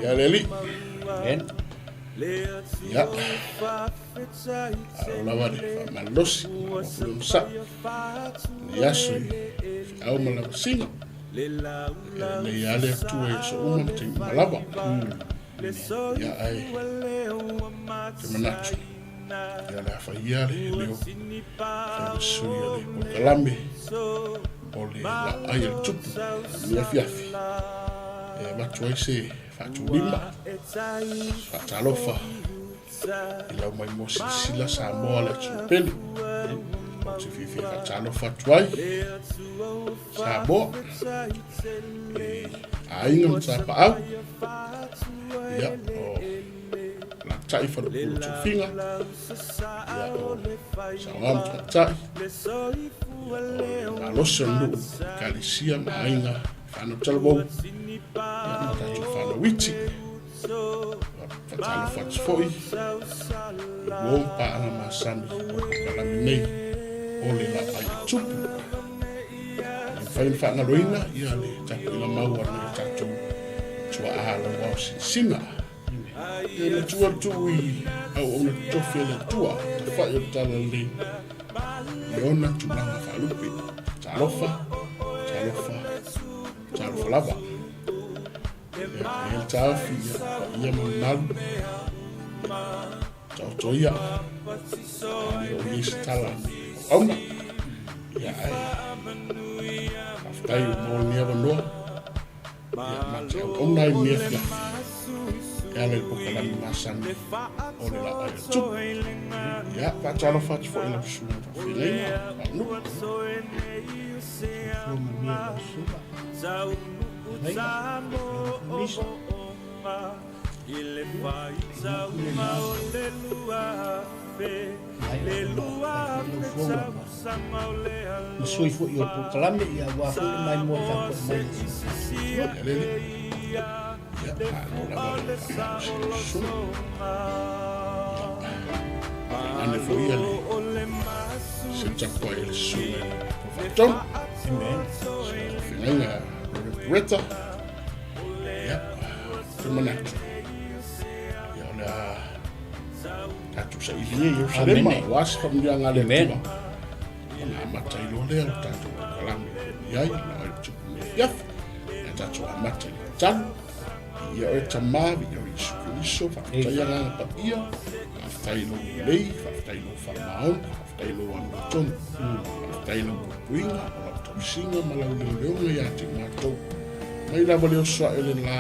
Ia le alii. Amen. Ia. Alo lava le faamalosi, malo foi le onosai. Lenei aso i feau ma lavasiga. E lelei lava le Atua i aso uma ma taimi uma lava. Ia ae te manatu, ia o le a fai ia le leo fai ma sui o le polokalame o le laai a le tupu i lenei afiafi e avatu ai se faatulima, se faatalofa i lau maimoa silasila Samoa le atunuu pele. Ou te fiafia faatalofa atu ai Samoa i aiga ma tapaau. Ia, o Lata'i Faleupolu Tofiga, ia, o Saoa ma Tamaitai, ia, o le malosi o le nuu, Ekalesia ma aiga, whanau talavou, ia, ma tatou whanau iti. Faatalofa atu foi i uo ma paaga masani o le polokalame nei o le laai a tupu. E mafai ona faagaloina ia le tapuaiga mau a nai o tatou tuaa lauao sinasina. E matua le tuu i auauna totofi a le Atua, tafai o le Talalelei i ona tulaga faalupe. Talofa, talofa, talofa lava. Ia, e le taofi, ia, paia ma mamalu. Taoto ia, a le o i ai se tala a le auauna. Ia, ae, faafetai ua maua lenei avanoa. Ia, ma te auauna ai lenei afiafi. E ala i le polokalame masani o le laai a Tupu. Ia, faatalofa atu foi i lau susuga faafeagaiga, Faanuu. Soifua manuia i lau susuga. Ma sui foi o le polokalame ia aua foi le maimoa tapuai mai le Ane foi ia le se tapuai e le susuga i le Faatonu. Amen. Feagaiga Reverend Greta. Ia, te manatu. Ia, o le a tatou saili e Ierusalema, aua se faamanuiaga a le Atua. Ona amata ai loa lea o le tatou polokalame i ai, la oi tupu nei afiafi. Ia tatou amata i le tatalo. Viia oe Tama, viia oe Iesu Keriso, faafetai Agaga Paia, faafetai i lou lelei, faafetai i lou faamaoni, faafetai i lou amiotonu, faafetai i lau puipuiga, o lau tausiga ma lau leoleoga ia te matou. Mai lava le oso ae o le la,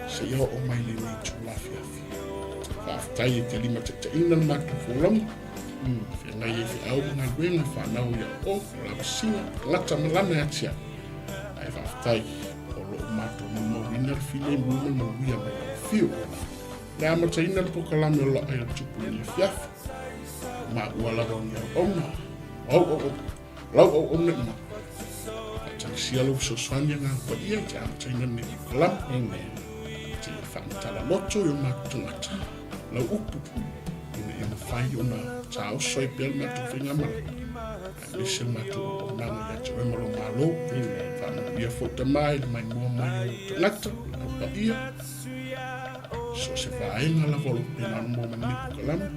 seia oo mai lenei itula afiafi. Faafetai e te limataitaiina le matou folauga, feagai ai feau ma galuega e fanau ia o, o lavasiga, tagata ma lana e atiae. Ae faafetai o lo o matou molimauina le filemu ma le manuia mai lau afio. Le amataina le polokalame o laai o le tupu i lenei afiafi. Maua lava o ni auauna, o au au, lau auauna i maua. Faatagisia lou fesoasoani Agaga Paia i te amataina lenei polokalame. Amen. Te faamatala loto i o matou tagata, lau upu, ina ia mafai ona taoso ai pea le matou faigamalaga. Aemaise le matou auaunaga ia te oe ma lou Malo. Faamanuia foi Tama i le maimoa mai o ou tagata, lau paia, so o se vaega lava o lo o pena ona maua mai lenei polokalame,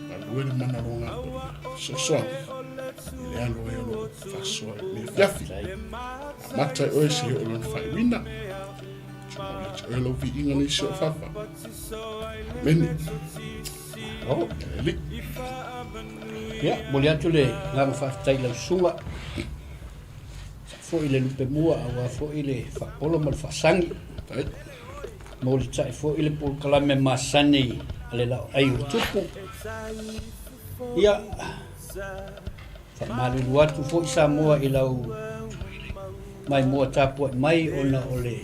galue le mana o lou Agaga Paia, fesoasoani i le alo ai o lou faasoa i lenei afiafi. Amata e oe seia oo i lona faaiuina. Tumau ia te oe lou viiga nei se o fafa. Amene. Oh. E alii. Ia, momoli atu le agaga faafetai i lau susuga. Sa foi le lupe mua aua foi le faapolo ma le faasagi. Tai. Molitai foi le polokalame masani a le laoai o Tupu. Ia, faamalulu atu foi Samoa i lau maimoa tapuai mai ona o le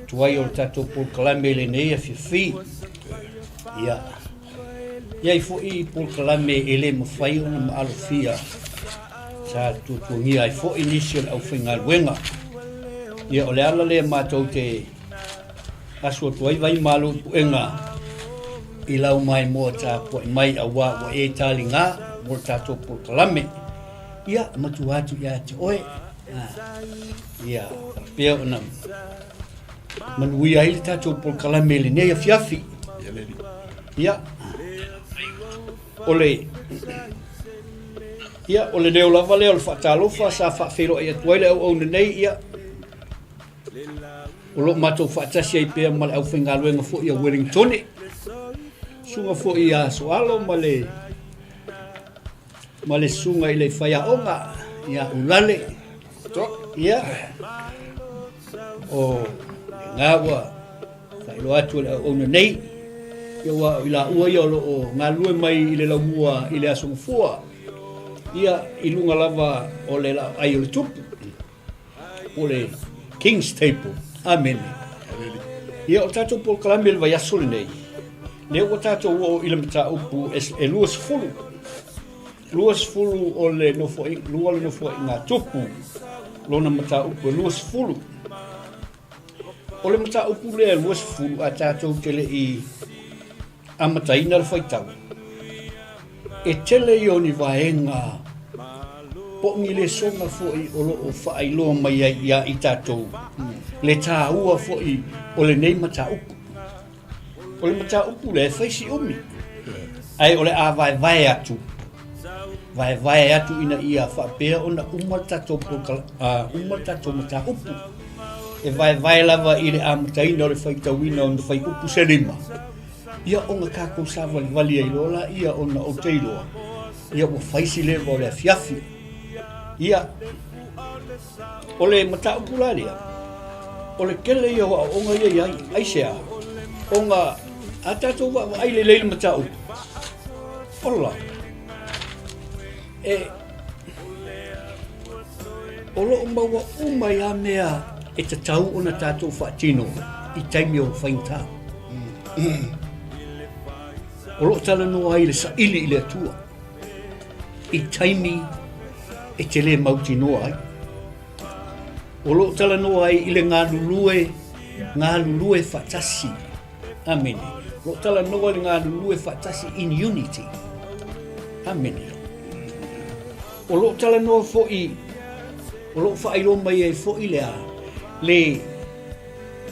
tuai o le tatou polokalame i lenei afiafi. Ia, i ai foi polokalame e le mafai ona maalofia sa tuatuagia ai foi nisi o le aufaigaluega. Ia, o le ala lea matou te asu atu ai vai malo i puega. i lau maimoa tapuai mai auā ua e taligā mo le tatou polokalame. Ia, e matua atu ia te oe, ia faapea ona manuia ai le tatou polokalame i lenei afiafi. Ia, o le Ia, o le leo lava lea o le faatalofa sa faafeiloai atu ai le auauna nei, ia, o lo o matou faatasi ai pea ma le aufaigaluega foi a Wellingtone, susuga foi ia Soalo ma le ma le susuga i le faiaoga ia Ulale. Ia, o lena ua faailoa atu e le auauna nei, ia ua o i laua ia o lo o galulue mai i le laumua i le Aso Gafua, ia i luga lava o le laoai o le tupu, o le King's Table. Amene. Ia o le tatou polokalame i le vaiaso lenei, lea ua tatou oo i le mataupu e 20. 20 o le nofoaiga, lua le nofoaiga tupu, lona mataupu e 20. O le mataupu lea e 20 a tatou te le i amataina le faitau, e tele ia o ni vaega po o ni lesona foi o lo o faailoa mai ai ia i tatou le taua foi o lenei mataupu. O le mataupu lea e fai si umi, ae o le a vaevae atu, vaevae atu ina ia faapea ona uma le tatou uma le tatou mataupu. E vaevae lava i le amataina o le faitauina o ni fuaiupu se lima, ia ona tatou savalivali ai loa laia ona ou te iloa, ia ua fai si leva o le afiafi. Ia, O le mataupu la lea, o le tele ia o aoaoga ia i ai. Aisea? Ona a tatou vaavaai lelei i le mataupu, ola, e, o lo o maua uma ai lava mea e tatau ona tatou faatino i taimi o faigata. O lo o talanoa ai le saili i le Atua i taimi e te lē mautinoa ai. O lo o talanoa ai i le galulue, galulue faatasi. Amene. O lo o talanoa i le galulue faatasi in unity. Amene. O lo o talanoa foi, o lo o faailoa mai ai foi le a, le,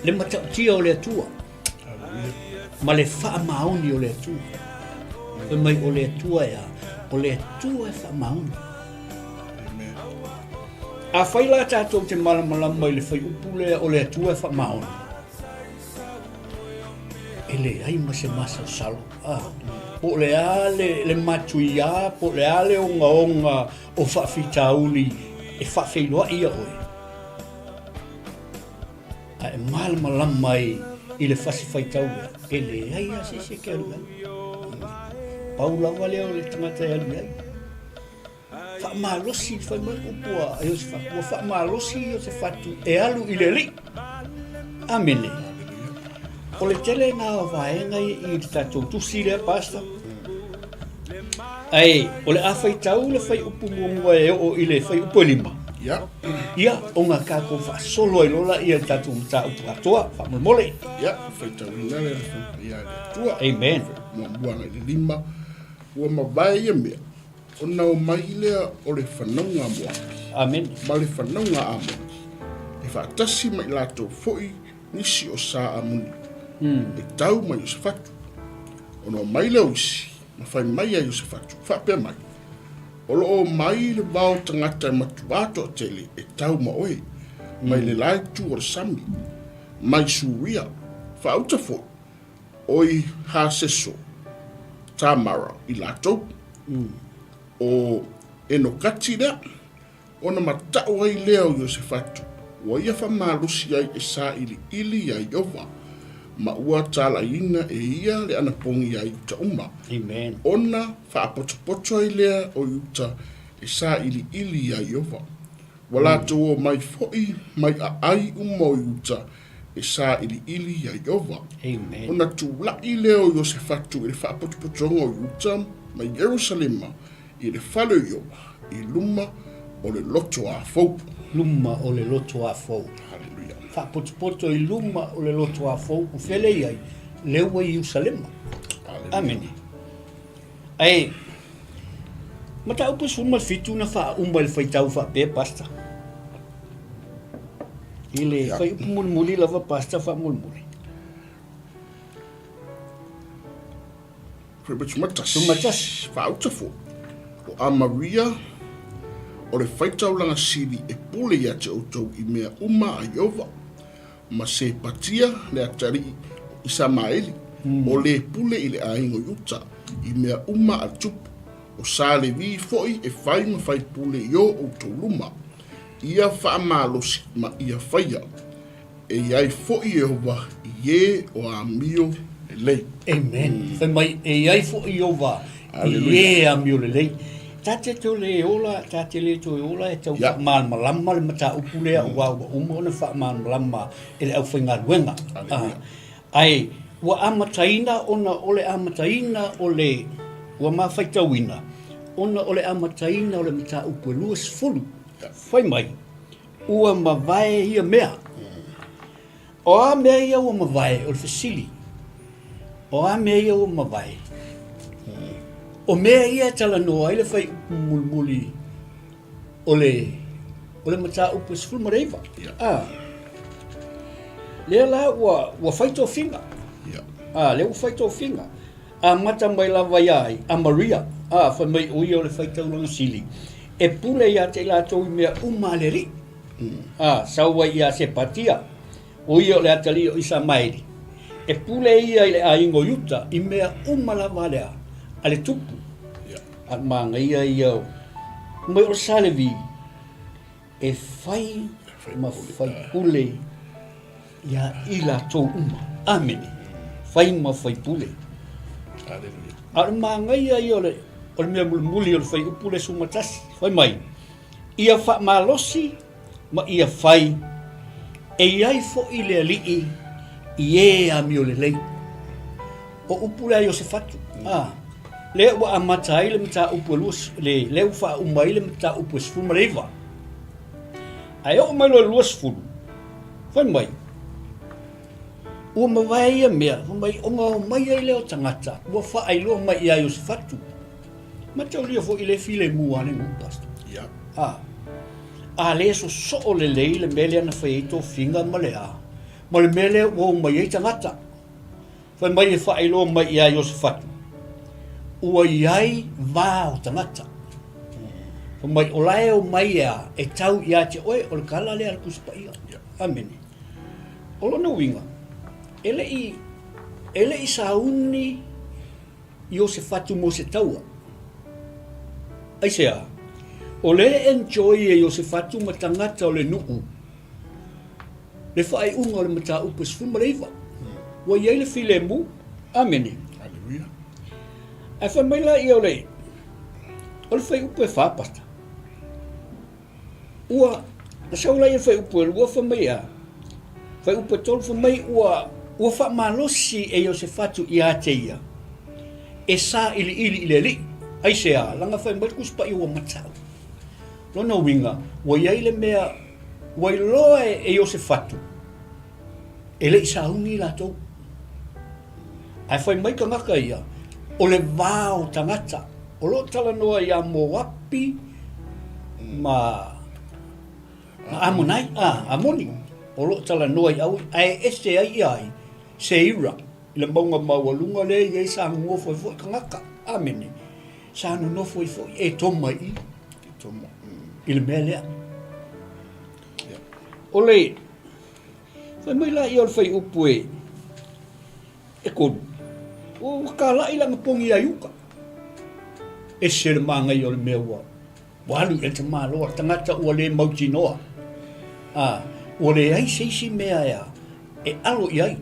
le matautia o le Atua. Ma le faamaoni o le Atua. Fai mai o le Atua e a? O le Atua e faamaoni. Afai la tatou te malamalama i le fuaiupu lea o le Atua e faamaoni, e leai ma se masalosalo. Ah, po o le a le, le matuiā, po o le a le ogaoga o faafitauli e faafeiloai ia oe, A e malamalama ai i le fasi faitau lea, e leai lava se isi e te alu i ai. Pau lava lea o le tagata e alu i ai. Faamalosi, fai mai le upu a Iosefatu, ua faamalosi Iosefatu e alu i le Alii. Amene. O le tele na o vaega i le tatou tusi lea, Pastor. Ae o le a faitau le fuaiupu muamua e oo i le fuaiupu e lima. Ia. Ia, ona tatou faasolo ai loa lea i le tatou mataupu atoa, faamolemole. Ia, faitauina le Fofoga ia le Atua. Amen. Muamua agai i le lima, ua mavae ia mea, ona omai lea o le fanauga a Moapi. Amen. Ma le fanauga a Amoni, e faatasi ma i latou foi nisi o Sa Amoni, e tau mai Iosefatu. Ona omai lea o isi, ma fai mai ia Iosefatu, faapea mai, O lo o mai le vao tagata e matuā toatele e tau ma oe, mai le la itu o le sami, mai Suria, faauta foi, o i Haseso, Tamara i latou, o Enokati lea. Ona mata'u ai lea o Iosefatu, ua ia faamalosi ai e sailiili iā Ieova, ma ua talaiina e ia le anapogi iā Iuta uma. Amen. Ona faapotopoto ai lea o Iuta e sailiili iā Ieova. Ua latou omai foi mai aai uma o Iuta e sailiili iā Ieova. Amen. Ona tula'i lea o Iosefatu i le faapotopotoga o Iuta ma Ierusalema I le fale o Ieova, i luma o le lotoafou. Luma o le lotoafou. Haleluia. Faapotopoto i luma o le lotoafou, o fea lea i ai? Lea ua i Ierusalema. Amene. Ae, mataupu 17 na faauma i le faitau faapea, Pastor. I le fuaiupu mulimuli lava, Pastor, faamolemole. Tumatasi. Faauta foi. O Amaria, o le faitaulaga sili e pule ia te outou i mea uma a Ieova, ma Sepatia le atalii o Isamaeli, o le pule i le aiga o Iuta i mea uma a le tupu, o sa Levi foi e fai ma faipule i o outou luma, ia faamalosi ma ia faia. E i ai foi Ieova i e o amio lelei. Amen. Fai mai, e i ai foi Ieova i e amio lelei. Ta te toe le ola, ta te le toe ola e tau faamalamalama le mataupu lea aua ua uma ona faamalamalama e le aufaigaluega. Ae ua amataina ona o le amataina o le, ua ma faitauina, ona o le amataina o le mataupu e 20. Fai mai, Ua mavae ia mea. O a mea ia ua mavae, o le fesili. O a mea ia ua mavae? O mea ia e talanoa ai le fuaiupu mulimuli o le, o le mataupu e 19. Yeah. Ah. Lea la ua, ua fai tofiga. Yeah. Ah, lea ua fai tofiga. Amata mai lava ia ai a Maria, ā, fai mai o ia o le faitaulaga sili, e pule ia te i latou i mea uma a le Alii. Ā, sau ai ia Sepatia, o ia o le atalii o Isamaeli, e pule ia i le aiga o Iuta i mea uma lava a le, a le tupu. A o le manaia ia o, mai o le sa Levi, e fai ma faipule ia i latou uma. Amene. Fai ma faipule. A o le manaia ia o le, o le mea mulimuli o le fuaiupu le 11, fai mai, ia faamalosi ma ia fai, e i ai foi le Alii i e amio lelei. O upu lea a Iosefatu, a, lea ua amata ai le mataupu e lua, le, lea ua faauma ai le mataupu e 19. Ae oo mai loa i le 20, fai mai, ua mavae ia mea, fai mai, ona omai ai lea o tagata, ua faailoa mai ia Iosefatu. Mataulia foi le filemu a le nuu, Pastor. Yeah. A, a le sosoo lelei le mea lea na fai ai tofiga ma le a, ma le mea lea ua omai ai tagata. Fai mai e faailoa mai iā Iosefatu, ua i ai va o tagata. Fai mai, o la e omai e a, e tau iā te oe, o le kala lea a le Tusi Paia. Amene. O lona uiga, e le i, e le i sauni Iosefatu mo se taua. Aisea? O lea e enjoy e Iosefatu ma tagata o le nuu le faaiuga o le mataupu e 19. Ua i ai le filemu. Amene. Aleluia. Ae fai mai laia o le, o le fuaiupu e fa, Pastor. Ua, na sau laia le fuaiupu e lua, fai mai a, fuaiupu e tolu, fai mai ua, ua faamalosi e Iosefatu ia te ia, e sailiili i le Alii. Aisea? Leaga fai mai le Tusi Paia ua matau. Lona uiga, ua i ai le mea ua iloa e Iosefatu, e le i sauni latou. Ae fai mai tagata ia, o le va o tagata, o lo o talanoa ia Moapi ma, ma Amonai, a, Amoni, o lo o talanoa i au, ae ese ai ia ai, Seira, i le mauga maualuga lea e i ai sa nonofo ai foi tagata. Amene. Sa nonofo ai foi Etoma i i le mea lea. O le, fai mai laia o le fuaiupu e, e tolu, ua talai lana pogi ia Iuta. Ese le manaia o le mea ua, ua alu i ai le tamaloa, le tagata ua le mautinoa. A, ua leai se isi mea e, e alo i ai,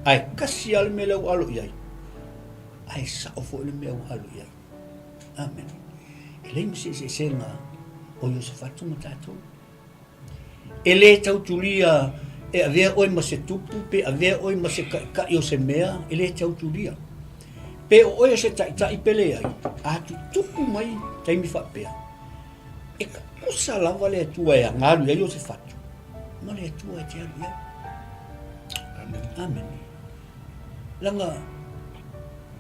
ae kasi lava le mea lea ua alo i ai. Ae sao foi le mea ua alu i ai. Amene. E leai ma se eseesega o Iosefatu ma tatou. E le tautulia e avea oe ma se tupu, pe avea oe ma se taitai o se mea, e le tautulia. Pe o oe o se taitai pe leai, a tutupu mai taimi faapea, e tapusa lava le Atua e agalu i ai Iosefatu, ma le Atua e te alu i ai. Amene. Amene. Leaga.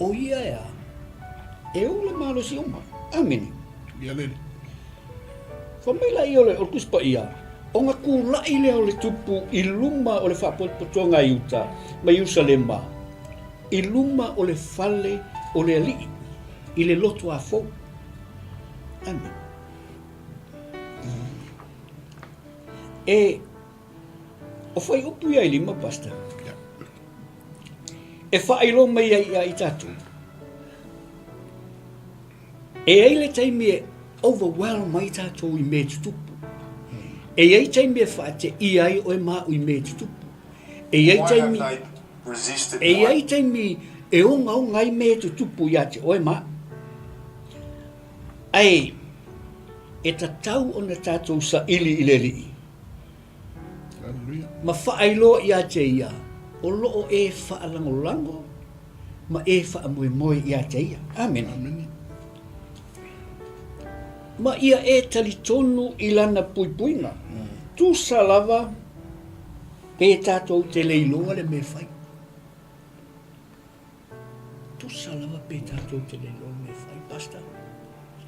O ia e a? E ou le malosi uma. Amene. Ia lele. Fai mai laia o le Tusi Paia, Ona kulaʻi lea o le tupu i luma o le faapotopotoga a Iuta ma Ierusalema, i luma o le fale o le Alii, i le loto afou. Amene. E, o fuaiupu ia e lima, Pastor. E faailoa mai ai ia i tatou. E i ai le taimi e overwhelm ai tatou i mea e tutupu. E i ai taimi e faateia ai oe ma au i mea e tutupu. E i ai taimi, e i ai taimi e ogaoga ai mea e tutupu ia te oe ma au. Ae e tatau ona tatou saili i le Alii ma faailoa ia te Ia o lo o e faalagolago ma e faamoemoe ia te Ia. Amene. Ma ia e talitonu i Lana puipuiga. Tusa lava pe tatou te le iloa le mea e fai. Tusa lava pe tatou te le iloa le mea e fai, Pastor.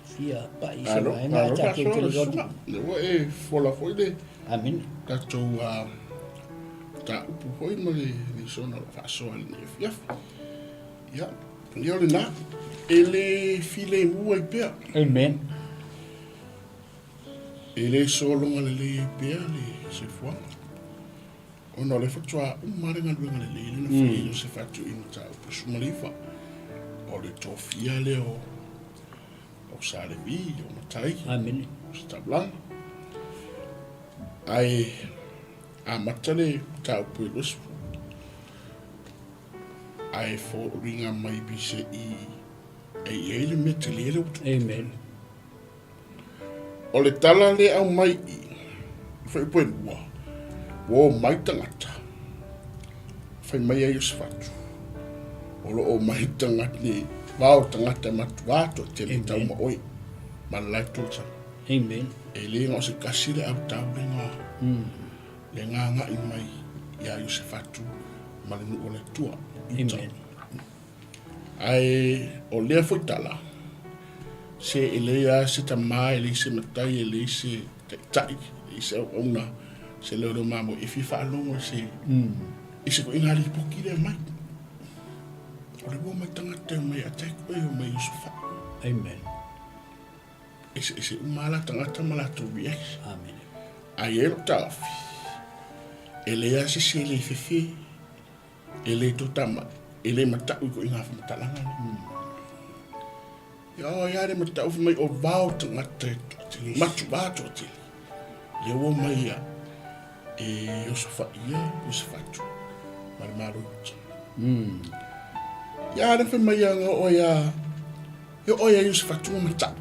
Fia pai se vaega ae tatou te le iloa. Lea ua e fola foi le Amene. Tatou mataupu foi ma le lesona o lo o faasoa i lenei afiafi. Ia, ia o lena, e le filemu ai pea. Amen. E le sologa lelei ai pea le soifuaga. Ona o lea faatoa uma lava le galuega lelei lea na fai e Iosefa atu i mataupu 19, o le tofia lea o o Sa Levi, o Matai, Amene. o Setaulana. Ae amata le mataupu e 20. Ae foliga mai peiseai e i ai le mea tele lea ua tupu. Amen. O le tala lea aumai i i fuaiupu e lua, ua omai tagata, fai mai ai Iosefatu, o lo o omai tagata nei, vao tagata e matuā toatele tau ma oe, ma le la itu o le sami. Amen. E le na o se tasi le autau le ga, le gaga'i mai iā Iosefatu ma le nuu o le Atua, i uta. Amen. Ae o lea foi tala, se e leai lava se tama, e leai se matai, e leai se taitai, e leai se auauna, se leoleo mamoe e fia faalogo i se, i se koiga lipoti lea mai. O le ua mai tagata e omai attack oe, e omai osofai. Amen. Eseese uma lava la tagata ma latou reaction. Amen. Ae i ai lou taofi, e leai lava se isi e le fefe. E le tota e le matau i ko inga whamatalanga ne. Ia o ia le matau fai mai o vao tagata e toatele, matu vā toatele. Le ua mai ia e Iosafa ia Iosafatu ma le Malo i uta. Ia le fai mai ia nga o ia e o ia Iosafatu ma matau.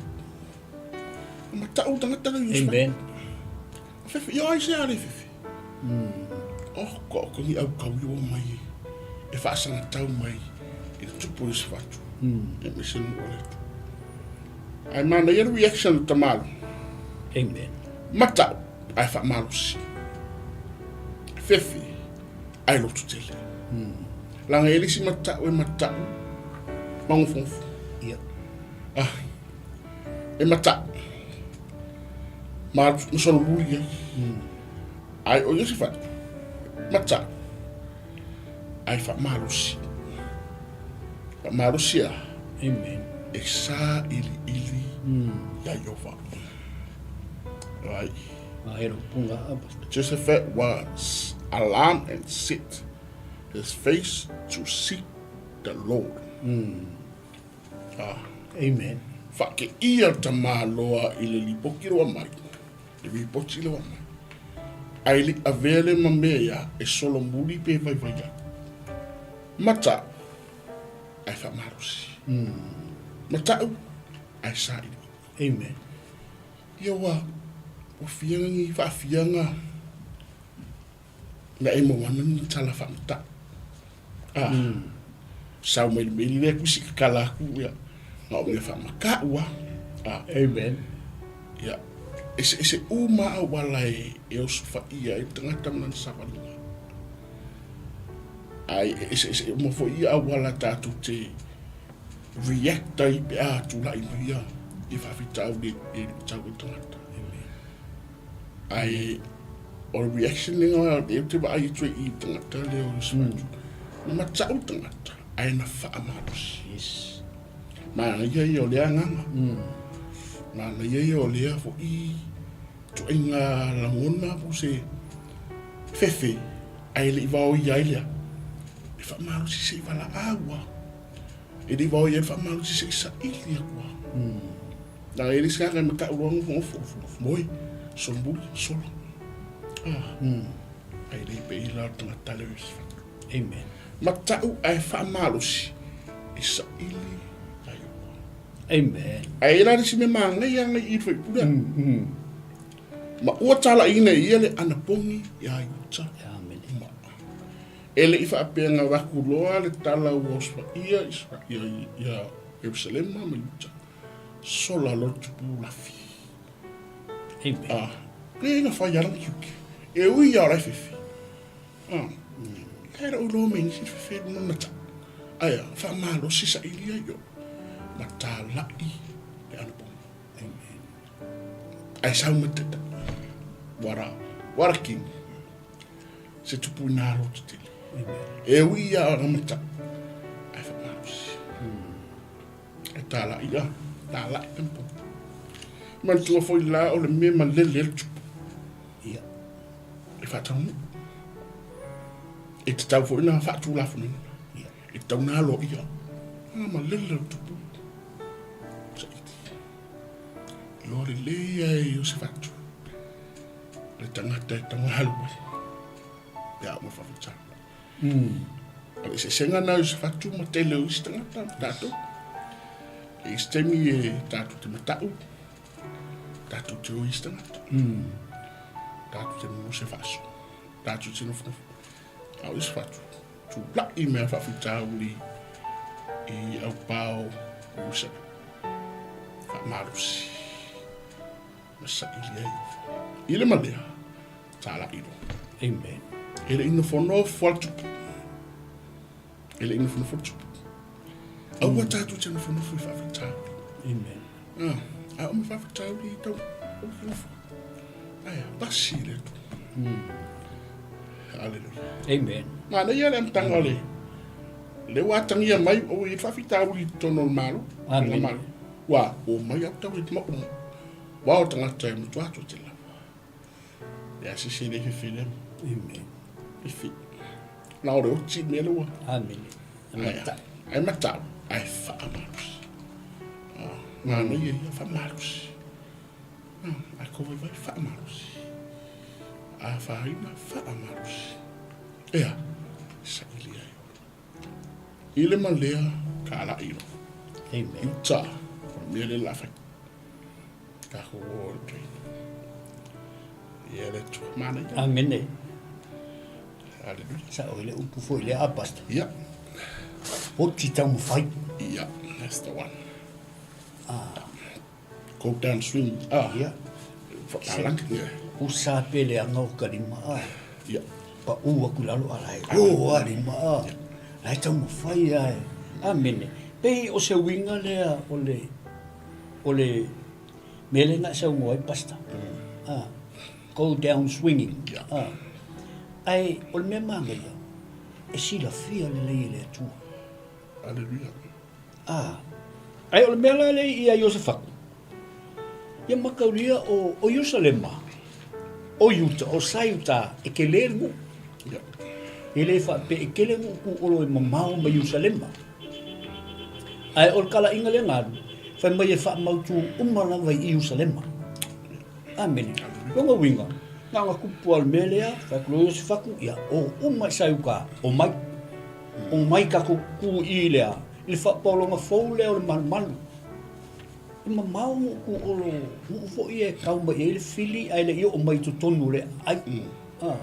Matau tagata le Iosafatu. Amen. Fefe, ia ai se ale fefe. Oh, ko ko ni au kau i o mai e faasagatau mai i le tupu o Iosefatu. E me se nuu o le Atua. Ae manaia le reaction o tamalo. Amen. Matau, ae faamalosi. Fefe, ae loto tele. Leaga e le isi matau e matau magofogofo. Ia. Ah, e matau. Ma ma solomuli ai. Ae o Iosefatu, matau, ae faamalosi. Faamalosi a? Amen. E sailiili iā Ieova. Right. Josephat was alarmed and set his face to seek the Lord. Ah. Amen. Faakeia tamaloa i le lipoti loa mai, le ripoti loa mai. Ae le i avea le mamea ia e solomuli pe vaivai ai. Matau, ae faamalosi. Matau, ae saili. Amen. Ia ua, ua fia ni faafiaga na e maua ana ni tala faamatau. Ah, sau mai le meli lea kusi kakala aku ia, na o mea faamatau ah. Ah. Amen. Ia, eseese uma auala e, e osofaia ai le tagata ma lana savaliga. Ae eseese uma foi ia auala tatou te. react ai pe a tulai mai ia i faafitauli e luitau ai tagata. Ae o le reaction lena e te vaai atu ai i tagata lea o Iosefatu. Na matau tagata ae na faamalosi. Yes. Manaia ia o lea agaga. Manaia ia o lea foi ituaiga lagona po o se fefe ae le i vaoia ai lea. E faamalosi se i valaau lava. E le i vaoia ai le faamalosi se i saili atu lava. Leaga e le isi tagata e matau loa nofonofo, moe, solomuli, solo. Ah. Ae le pei la o le tagata lea o Iosefatu. Amen. Matau ae faamalosi e saili ai ua. Amen. Ae i la le isi mea manaia ngai i le faipule. Ma ua talaiina e ia le anapogi ia Iuta. Amen. Ma e le i faapea na avatu loa le tala ua osofaia ia Ierusalema ma Iuta. Sola loa le tupu lafi. Amen. Ah, le na fai ala tiute. E ui ia o lai fefe. Ah, e rau loa me nisi fefe luna mata. Aia, whaamalosi sa ilia i o. Ma tālai le anapogi. Amen. Ai sau ma teta. Wara, wara king. Se tupu i nā loto tele. Amen. E ui ia o mata. Ai whaamalosi. E tālai a, tālai anapogi. Manatua foi la o le mea malele ai le tupu. Ia. E faataunuu. E tatau foi ona faatulafonoina. Ia. E tatau ona aloaia. A malele le tupu. Saili. Iloa lelei lava e Iosefatu le tagata e tagalu ai pe a uma faafitauli. O le eseesega lena o Iosefatu ma tele o isi tagata ma tatou. E isi taimi e tatou te matau, tatou te o i isi tagata. Tatou te maua se faasoa, tatou te nofonofo. A o Iosefatu, tulai mea faafitauli i aupao o Ierusalema. Faamalosi ma saili ai. I le malea, talai loa. Amen. E le i nofonofo a le tupu. E le i nofonofo le tupu. Aua tatou te nofonofo i faafitauli. Amen. Ah, a o me faafitauli i tau nofonofo. Aia, pasi le Atua. Hallelujah. Amen. Manaia le amataga o le le ua atagia mai o i faafitauli i totonu o le Malo. Amen. Le Malo. Ua o mai au tau i te mau. Ua o tagata e matua atu te lava. Ia se se le fefe le. Amen. Fefe. Na o le oti mea le ua. Amen. Ae, ae matau, ae faamalosi. Ah, manaia ia faamalosi. Ah, ae ko vaivai faamalosi. A faina faamalosi. Ea, saili ai. I le malea ka ala ilo. Amen. Uta, o mea le la fai. Ka ko o le train. Ia le tua manaia. Amen. Hallelujah. Sa o le upu foi le a pastor. Yeah. Oti taumafai. Yeah, that's the one. Ah. Go down swing. Ah. Yeah. Whakalangi. Yeah. Usa pe le anga o ka lima a. Yeah. Pa u aku lalo a lai. O a lima a. Lai taumafai ai. Amene. Pei o se uiga lea o le o le mea lea na e saunoa ai pastor. Ah. Go down swinging. Yeah. Ah. Ae o le mea manaia, e silafia lelei e le Atua. Hallelujah. Ah. Ae o le mea la lea ia Iosefatu, ia mataulia o, o Ierusalema, o Iuta, o Saiuta, e kele le nuu. Yeah. E le faapea e kele nuu tuuolo e mamao ma Ierusalema. Ae o le talaiga lea na alu, fai mai e faamautu uma lava i Ierusalema. Amene. Lona uiga, na ona tupu lava o le mea lea, fai atu loa Iosefatu, ia, o uma i Saiuka, omai. Omai tatou tu i lea, i le faapaologa fou lea o le malumalu. E mamao nuu tuuolo, nuu foi e tau mai i ai le fili ae le i oo mai i totonu o le aai. Ah,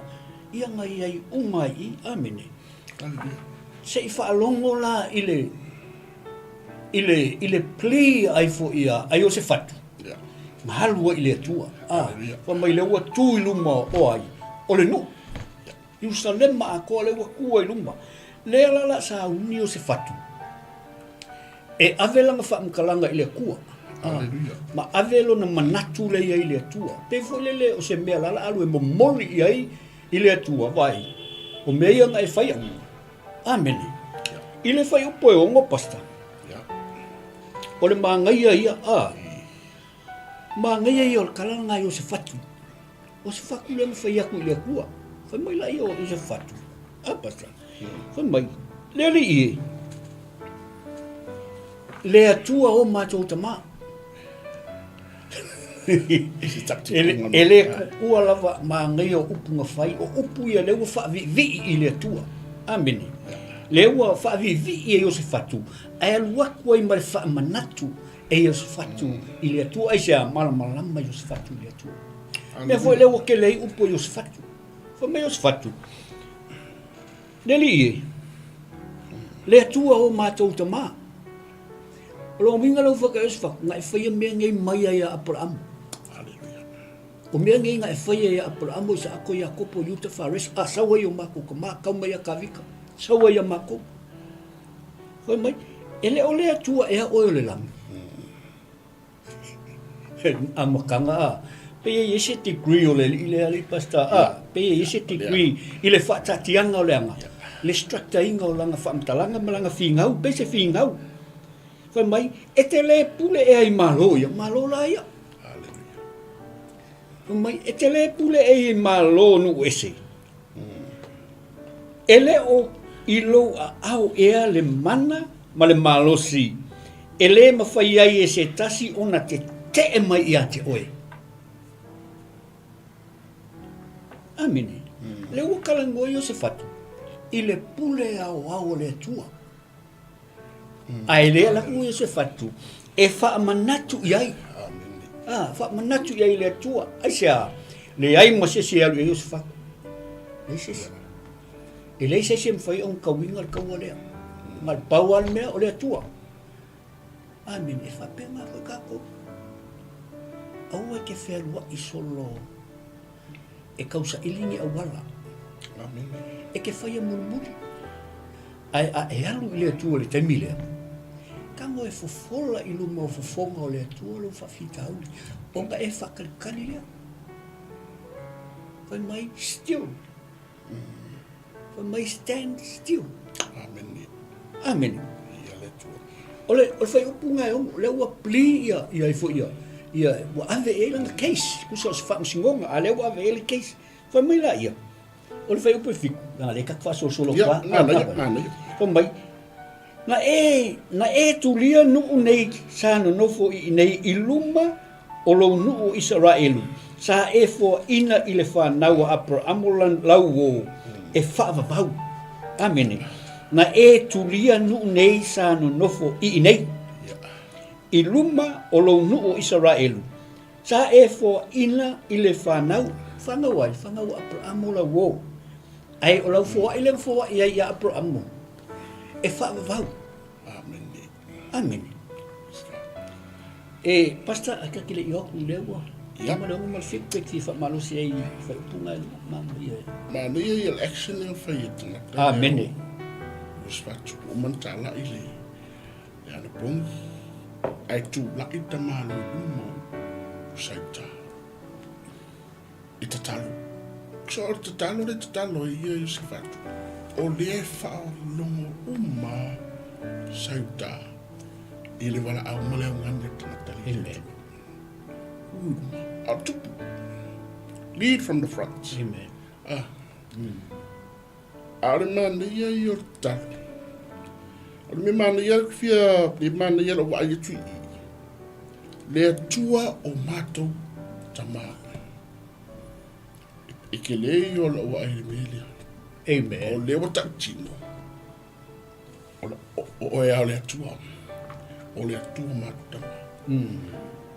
ia na i ai uma ai i, amene. Se i faalogo la i le, i le, i le plea ai foi a, a Iosefatu, na alu ai i le Atua. Ah, fai mai lea ua tu i luma o ai? O le nuu. Ierusalema atoa lea ua tu ai i luma. Lea la la sauni Iosefatu. E ave lana faamatalaga i le Atua. Haleluia. Ma ave lona manatu lea i ai i le Atua. Pei foi lele o se mea la la alu e momoli i ai i le Atua, vaai, o mea ia na e faia. Amene. I le fuaiupu e 6, Pastor. O le manaia ia, a. Manaia ia o le tala lena a Iosefatu. O se fatu lea na fai atu i le Atua. Fai mai la ia o Iosefatu, a Pastor. Fai mai, le Alii e, le Atua o matou tama. E le kukua lava manaia o upu na fai, o upu ia lea ua faaviivii i le Atua. Amene. Lea ua faaviivii e Iosefatu, ae alu atu ai ma le faamanatu e Iosefatu i le Atua. Aisea? Malamalama Iosefatu i le Atua. Mea foi lea ua tele ai upu a Iosefatu. Fai mai Iosefatu, Le Alii e, le Atua o matou tama. O lona uiga lau fai Iosefatu, na e faia mea nei mai ai ia Aperaamo. O mea nei na e faia ia Aperaamo, Isaako, Iakopo, Iuta, Faresa, a sau ai o matou tama, tau mai ia Kavika, sau ai ia matou. Fai mai, e le o le Atua ea oe o le lagi? Amataga a, pei e i ai se degree o le alii lea alii pastor a, pei e i ai se degree i le faataatiaga o le aga, le structure ina o lana faamatalaga ma lana finau, pei se finau. Fai mai, e te le pule ea i Malo ia, Malo la ia. Fai mai, e te le pule ea i Malo o nuu ese. E le o i lou aao ea le mana ma le malosi e le mafai ai e se tasi ona tetee mai ia te oe. Amene. Lea ua talanoa Iosefatu i le pule aoao a le Atua. Ae lea lava ua Iosefatu e faamanatu i ai. Ah, faamanatu i ai i le Atua. Aisea? Leai ma se isi e alu i ai Iosefatu. Leai se isi. E leai se isi e mafai ona tauina le taua lea. Na o le pau lava le mea o le Atua. Amene. E faapena foi tatou. Aua e te fealuai solo e tausaili ni auala. E te faia mulimuli. Ae a e alu i le Atua i le taimi lea, tago e fofola i luma o fofoga o le Atua lou faafitauli, ona e faatalitali lea. Fai mai, still. Fai mai, stand still. Amene. Amene. Ia le Atua. O le, o le faaiupu e 6, lea ua plea ia, ia ifo ia, ia, ua ave i ai lana case, tusa o se faamasinoga, a lea ua ave i ai le case. Fai mai la ia, o le fuaiupu e 7, leaga lea ta te faasolosolo atu lava. Ia, manaia, manaia. Fai mai, na e, na e tulia nuu nei sa nonofo i inei i luma o lou nuu o Isaraelu, sa e foaina i le fanau a Aperamo lau uō e faavavau. Amene. Na e tulia nuu nei sa nonofo i inei i luma o lou nuu o Isaraelu, sa e foaina i le fanau, fanau ai, fanau a Aperamo lau uō. Ae o lau foai lea na foai ai ia Aperamo, e faavavau. Amene. Amene. E, Pastor, a ta te le i o atu lea ua. Ia. Ma le 6 ma le 7 pe te faamalosi ai i faaiupuga e lua. Manaia e. Manaia ia le action lea na fai e tagata. Amene. Ua sefatu uma na talai le le anapogi. Ae tulai tamalo i luma o Sauta. I tatalo. So o le tatalo le tatalo ai ia Iosefatu, o lea e faalogo uma Sauta i le valaau ma le augani a le tagata le Amen. Ui uma. A o tupu. Lead from the front. Amen. Ah. A o le manaia ia o le tatalo. O le mea manaia ou te fia, le manaia lou vaai atu i i, le Atua o matou tama. E tele ia o lou vaai i le mea lea. Amen. O lea ua tautino, o, o, o oe lava o le Atua. O le Atua o matou tama.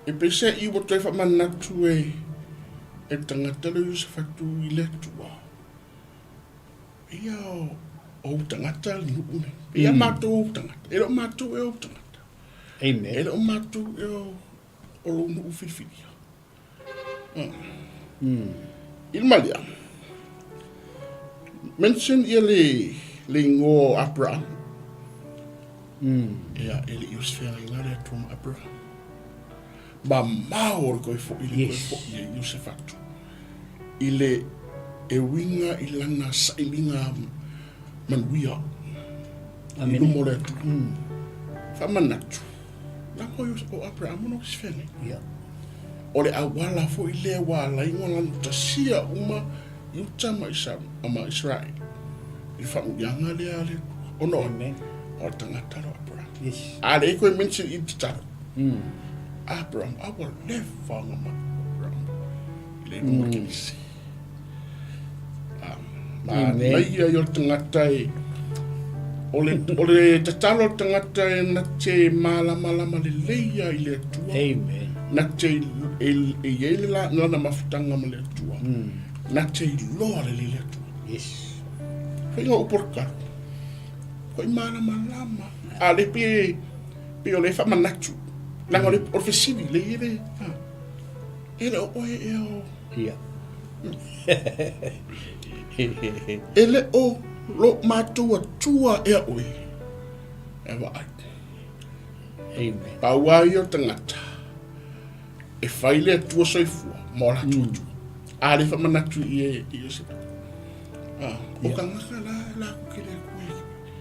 E peiseai ua toe faamanatu e, e le tagata lea o Iosefatu i le Atua. Ia o ou tagata le nuu nei. Ia matou ou tagata. E le o matou ea ou tagata. Amen. E le o matou ea o, o lou nuu filifilia. Mm. I le malia, mention ia le, le igoa o Abraham. Ia, e le i o se feagaiga le Atua ma Abraham. Mamao o le toe foi le toe foi e Iosefatu i le e uiga i lana sailiga manuia i luma o le Atua. Faamanatu, leaga o Aperahama no se feagaiga. O le auala foi lea ua ala ai ona lanutasia uma Iuta ma Isaraele i le faamuliaga lea a le Atua. Ona o o le tagata lea o Aperahama. A le koe mention i tatalo. Abraham, a ua leva ona matua Abraham i le luma kelisi. Manaia ia o le tagata e o le, o le tatalo o le tagata e na te malamalama lelei ia i le Atua. Amen. Na te e, e i ai le lana mafutaga ma le Atua. Na te iloa lelei le Atua. Yes. Faiga upu o le tatalo. Foi malamalama. A le pe pei o le faamanatu. Leaga o le o le fesili le i le e le o oe ea o Ia. E le o lo matou Atua ea oe e vaai. Amen. Pau lava ia o tagata e fai le Atua soifua ma o latou Atua. A le faamanatu i e i Iosepa. Ah, o tagata la la ku ke le Atua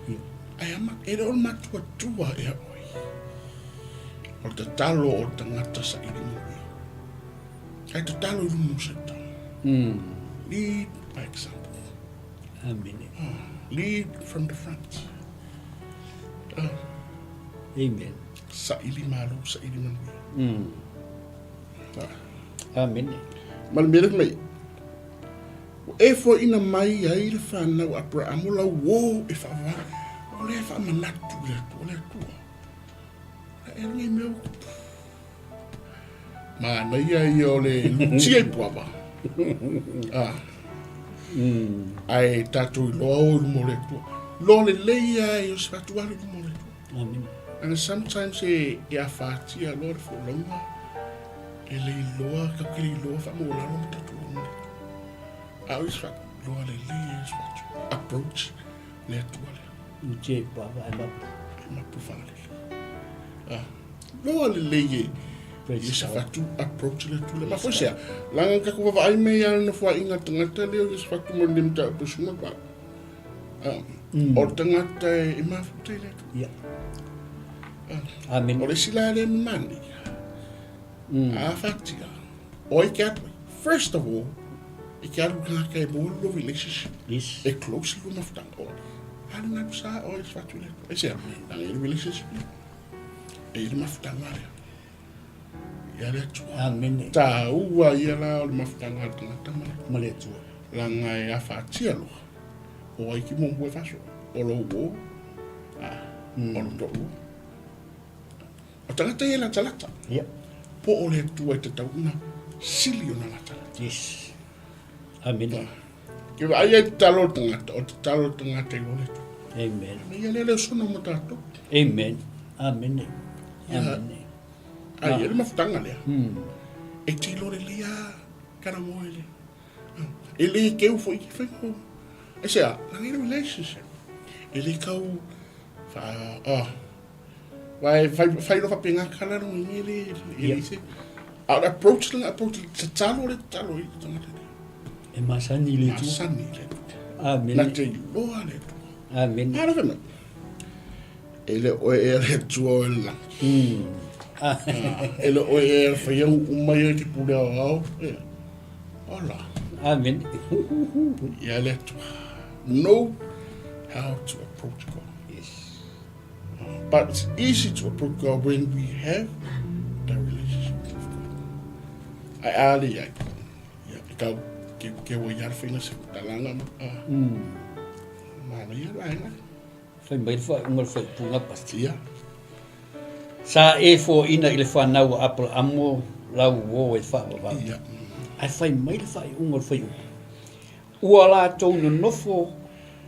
e. Ai ama e le o le matua Atua ea oe. O le tatalo o le tagata saili manuia. Ai tatalo i luma o Satana. Lead by example. Amen. Lead from the front. Amen. Saili malo, saili manuia. Amen. Ma le mea lea mai, ua e foaiina mai ai le fanau a Aperahama o lau uō e faavavau. O lea e faamanatu le Atua, le Atua. E lenei mea ua tupu. Manaia ia o le lutia i puava. Ah. Ae tatou iloa o i luma o le Atua. Iloa lelei lava e Iosefatu alu i luma o le Atua. Amen. And sometimes e, e afatia loa le folauga, e le iloa, tatou te le iloa faamaualalo ma tatou luma o le Atua. A o Iosefatu, iloa lelei e Iosefatu. Approach le Atua lea. Lutia i puava ae mapu. E mapu faalele. Ah. Loa lelei e Iosefatu approach le Atua lea. Mafua i se a? Leaga tatou vaavaai mai lava i le nofoaiga a le tagata lea o Iosefatu ma le mataupu e suna pa. Ah. O le tagata e mafuta i le Atua. Ia. Amen. O le isi la lea e manaia. A fatia, o ai ke alu ai? First of all, e ke alu tagata e maua le relationship. Yes. E close le mafutaga. O, alu galu sa o Iosefatu i le Atua. Aisea? Leaga e i le relationship lea. E i le mafutaga lea. Ia le Atua. Amene. Taua ia la o le mafutaga a le tagata ma le Ma le Atua. Leaga e afatia loa. O ai ki muamua e faasoa? O lou uo? Ah, o lo toʻu. O tagata ia e latalata. Ia. Po o le Atua e tatau ona sili ona latalata. Yes. Amene. Ke vaai ai tatalo o le tagata, o tatalo o le tagata i lo le Atua. Amen. Ma ia lea le sono mo tatou. Amen. Amene. Amene. Ai, e le mafutaga lea. E tilo lelei lava kana moe lea. E le keu foi ki whai ko. E se a, nanga i le relationship. E le kau, wha, oh, wai, whai, whai lofa pe ngā kala no ngi le, e le se. A o le approach langa, approach, tatalo le tatalo i tangata le. E masani le Atua. Masani le Atua. Amene. Na te iloa le Atua. Amene. Ara whai mai. E le oe e le Atua o le langi. E le oe e le whai au umai e te pule au au. Ola. Amen. Ia le Atua. Know how to approach God. Yes. But it's easy to approach God when we have the relationship with God. Ai a le iai. Ia, e kau, ke, ke ua ia le whainga se talanga ma. Mana ia la enga. Fai mai le whaunga le whaipunga pasi. Ia. Sa e foaiina i le fanau a Aperaamo lau uō e faavavau. Ia. Ae fai mai le faaiuga o le fuaiupu, Ua latou nonofo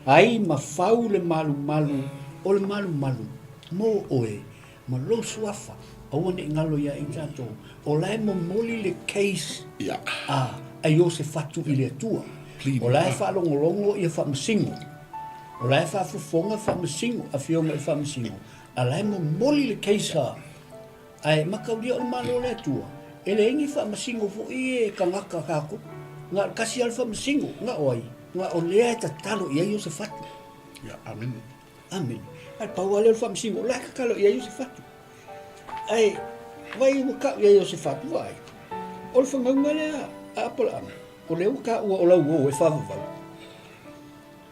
ai ma fau le malumalu o le malumalu mo oe ma lou suafa, aua ne i galo iā i tatou, o la e momoli le case Ia. a a Iosefatu i le Atua. Plead. O la e faalogologo ia faamasino, o la e faafofoga faamasino, afioga i faamasino. A la e momoli le case a, ae mataulia o le Malo o le Atua, e leai ni faamasino foi e tagata tatou. Na o le tasi lava le faamasino, na o ai? Na o lea e tatalo i ai Iosefatu. Ia, amene. Amene. Ae pau lava lea o le faamasino, o la e tatalo i ai Iosefatu. Ae, vai ua tau i ai Iosefatu, vaai, o le fagauga lea a Apolaama, o lea ua taua o lau uo e faavavau.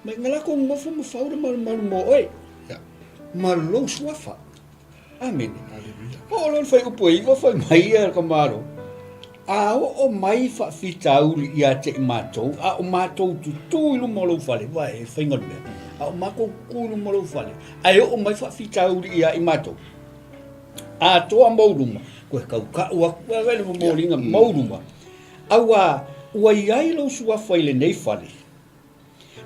Mai na latou nofo ma fau le malumalu mo oe, ma lou suafa. Amene. Oo loa le fuaiupu e 9 fai mai ia le tamalo, A oo mai faafitauli ia te i matou, a o matou tutū i luma o lou fale, vae e faiga o le mea, a o matou tutū i luma o lou fale, ae oo mai faafitauli ia i matou, atoa mou luma, koe tautau atu, vae le momoliga mou luma, auā ua i ai lou suafa i lenei fale,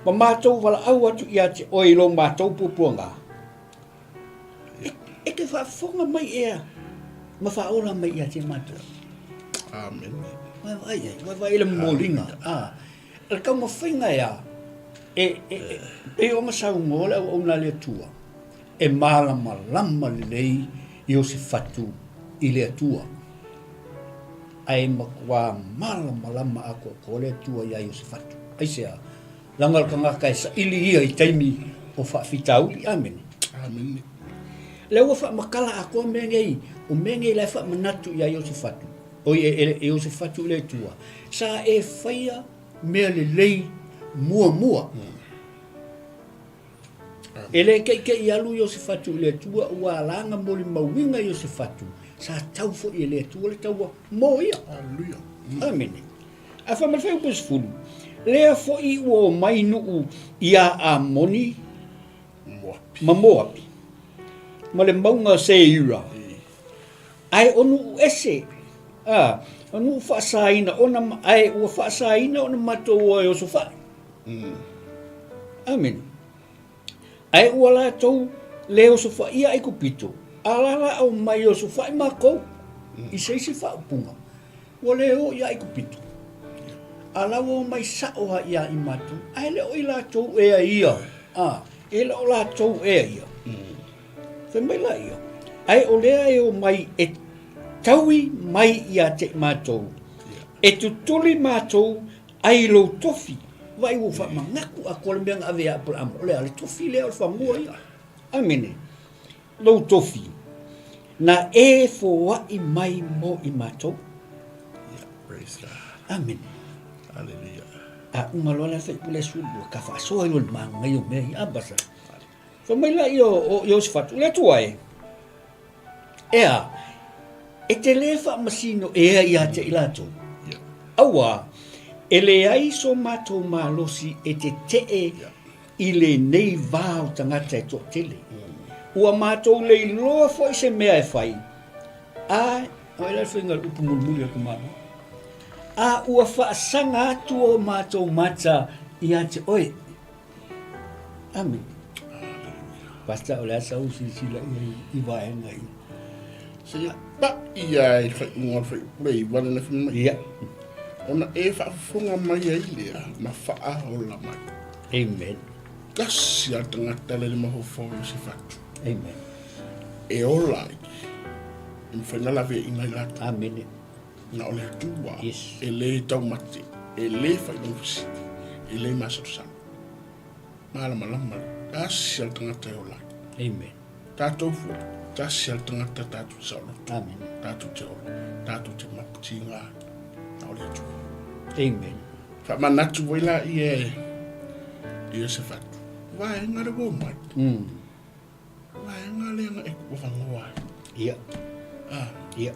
Ma matou valaau atu ia te oe i lo matou puapuaga, e te faafofoga mai ea ma faaola mai ia te matou. Amen. Vaai ai, vaai le momoliga. Ah, le taumafaiga ea, e, e, e, pei ona saunoa le auauna a le Atua, e malamalama lelei Iosefatu i le Atua. Ae matua malamalama atoatoa le Atua iā Iosefatu. Aisea? Leaga o le tagata e saili ia i taimi o faafitauli. Amene. Amene. Lea ua faamatala atoa mea nei, o mea nei la e faamanatu iā Iosefatu, oi e, e, e Iosefatu i le Atua, sa e faia mea lelei muamua. Mm. E le teʻiteʻi alu Iosefatu i le Atua, ua ala ona molimauina Iosefatu, sa tau foi e le Atua le taua mo ia. Aleluia. Amene. Ae fai mai le fuaiupu 10, lea foi ua omai nuu iā Amoni Moapi. ma Moapi, ma le mauga Seira, ae o nuu ese, a, o nuu faasaina ona, ae ua faasaina ona matou o e osofai. Amene. Ae ua latou le osofaia Aikupito, a la la aumai e osofai makou i se isi faaupuga, ua le o ia Aikupito. A la ua omai sao lava ia i matou, ae le o i latou ea ia, a, e le o latou ea ia. Fai mai laia, ae o lea e omai e taui mai ia te i matou, e tutuli matou Ai lou tofi, vaai ua faamanatu atoa le mea na ave ia Apolaamo, o le a le tofi lea o le fanua ia. Amene. Lou tofi, na e foai mai mo i matou. Yeah, praise God. Amene. Hallelujah. A uma loa le faipule 12, ka faasoa ai loa le manaia o mea ia. A basa. Fai mai laia o Iosefatu, le Atua e, Ea, e te lē faamasino ea ia te i latou? Auā, e leai so matou malosi e tetee i lenei va o tagata e toatele. Ua matou le iloa foi se mea e fai, a, o ai la le faiga o le upu mulimuli a le tamaloa? A ua faasaga atu o matou mata ia te oe. Amene. Pastor, o le a sau silasila i ai i vaega ia. Seia paʻi ia i le faaiuga o le fuaiupu le 9 lena fai mai. Ia. Ona e faafofoga mai ai lea ma faaola mai. Amen. Tasi a le tagata le le mafaufau i Iosefatu. Amen. E ola ai. E mafai ona laveaiina i latou. Amene. Na o le Atua yes. e le taumate, e le failaufusi, e le masalosalo. Malamalama, tasi a le tagata e ola. Amen. Tatou foi, tasi a le tagata tatou te saoloto. Amen. Tatou te ola, tatou te maputiga, na o le Atua. Amen. Faamanatu foi la ia e Iosefatu. Vaega le ua mai. Vaega lea na e tuuavanoa ai. Ia. Ah. Ia.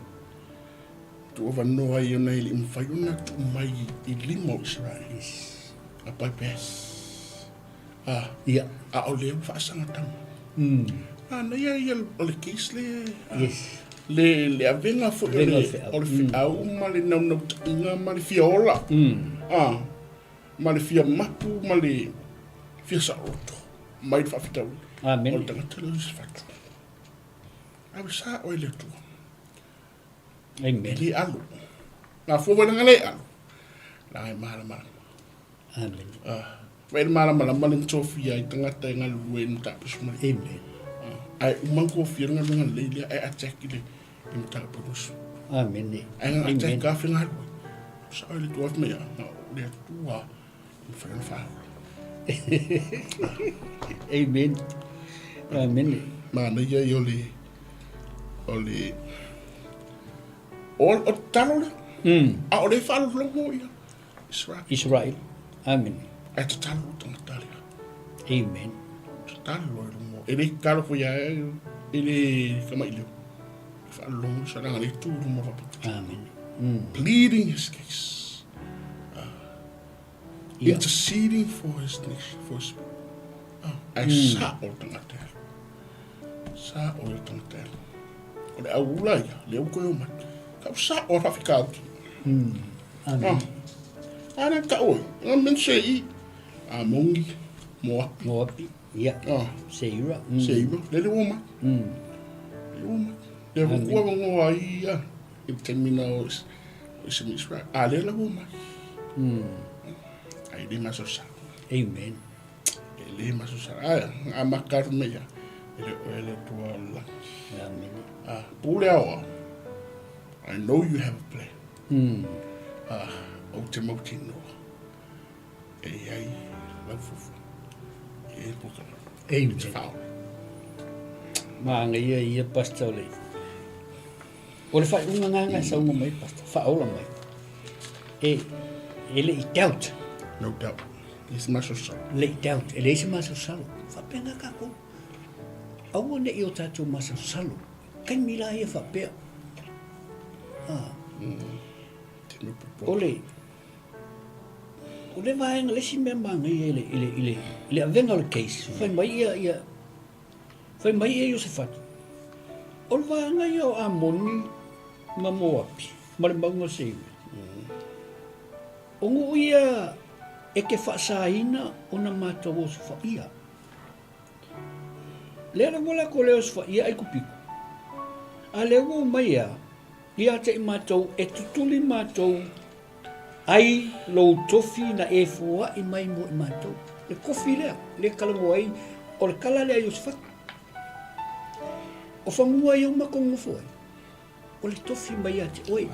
Tuuavanoa ai ona e le i mafai ona tuu mai i lima o Israel. Yes. A bypass. Ah. Ia. A o lea ua faasagatama. Ah, na ia ia o le case le. Yes. Le le avega foi o le o le feau ma le naunautaiga ma le fia ola. Ah. Ma le fia mapu ma le fia saoloto mai le faafitauli. Amene. O le tagata lea o Iosefatu. Ave sa oe le Atua. Amen. E le alo. Nā fua wai le alo. Nā e malamalama. Amen. Ah, wai le malamalama le ntofia i tangata e ngalulue i matapusu mai. Amen. Ae uma ona tofia le galuega lelei lea ae attack i le mataupu e 20. Amene. Ae na attack ka faigaluega. Sao i le Atua fai mai, na o le Atua e mafai ona faaola. Amen. Amene. Manaia ia o le o le o o tatalo lea. A o le faalogologo ia Israel. Israel. Amen. Ae tatalo le tagata lea. Amen. Tatalo i luga. E le tatalo foi ia e le kamaʻilio. Faalogologo sa leaga le tu i luma faapito. Amen. Pleading his case. Interceding for his nation, for his people. Ae sao le tagata e. Sao le tagata e. O le auula ia, lea ua toe omai. Kau sao a faafitauli. Amen. Ah, ana tau e, nga men se i. A mongi, Moapi. Moapi, ia. Ah. Seira. Seira, le le omai. Le omai. Le kua ngoa ai ia. I le taimi na o se Israel. A le la omai. Ai le masosa. Amen. E le masosa. Ai, a makaru me ia. E le o ele tua o le lagi. Amen. Ah, pule aoa. I know you have a plan. Ah, ou te mautinoa. E i ai lau fuafua. E e puka. Amen. Te whaola. Māngaia ia pastor o le o le faaiuga gāga e saunoa mai pastor, faaola mai. E e le i doubt. No doubt. E se masalosalo. Le i doubt, e leai se masalosalo. Faapena tatou. Aua ne i o tatou masalosalo. Taimi la ia faapea. Ah. O le o le vaega le isi mea manaia i le i le i le i le avega o le case, fai mai ia ia fai mai ia Iosefatu. O le vaega ia o Amoni ma Moapi ma le mauga o Seire. O nuu ia e te faasaina ona matou osofaia. Lea lava latou le osofaia Aikupito, a lea ua omai ea ia te i matou e tutuli matou ai lou tofi na e foai mai mo i matou. Le tofi lea, le talanoa ai, o le tala lea a Iosefatu. O fanua ia ua matou nonofo ai, o le tofi mai ia te oe.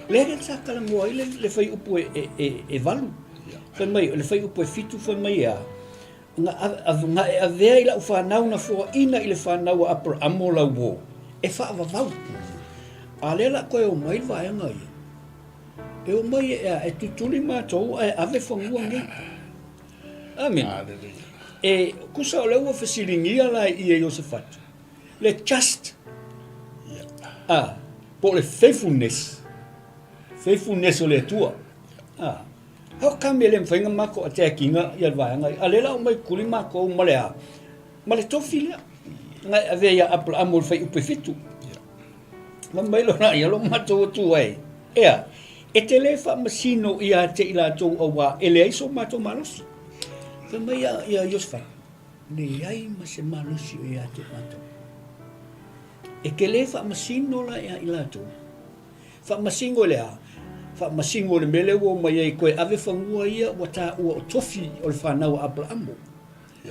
Lea lea sa talanoa ai le fuaiupu e 8. Fai mai, o le fuaiupu e 7 fai mai ea, Na e avea i lau fanau na foaina i le fanau a Aperaamo lau uo, e faavavau. A lea la toe omai le vaega ia, e omai e a, e tutuli matou ae ave fanua nei. Amene. E tusa o lea ua fesiligia la i e Iosefatu, le just, a, po o le faithfulness, faithfulness o le Atua. A. How come e le mafai ona matou attack ina ia le vaega ia? A lea la omai tuli matou ma le a? Ma le tofi lea. Na e avea ia Apalaamu o le faiupu e 7. Fai mai lona ia lo matou atu ai. Ea, e te le faamasino ia te i latou auā e leai so matou malosi. Fai mai ia, ia Iosefatu, leai ma se malosi o ia te matou. E te le faamasino la ia i latou. Faamasino i le a? Faamasino i le mea lea ua omai ai toe ave fanua ia ua taua o tofi o le fanau a Apalaamu.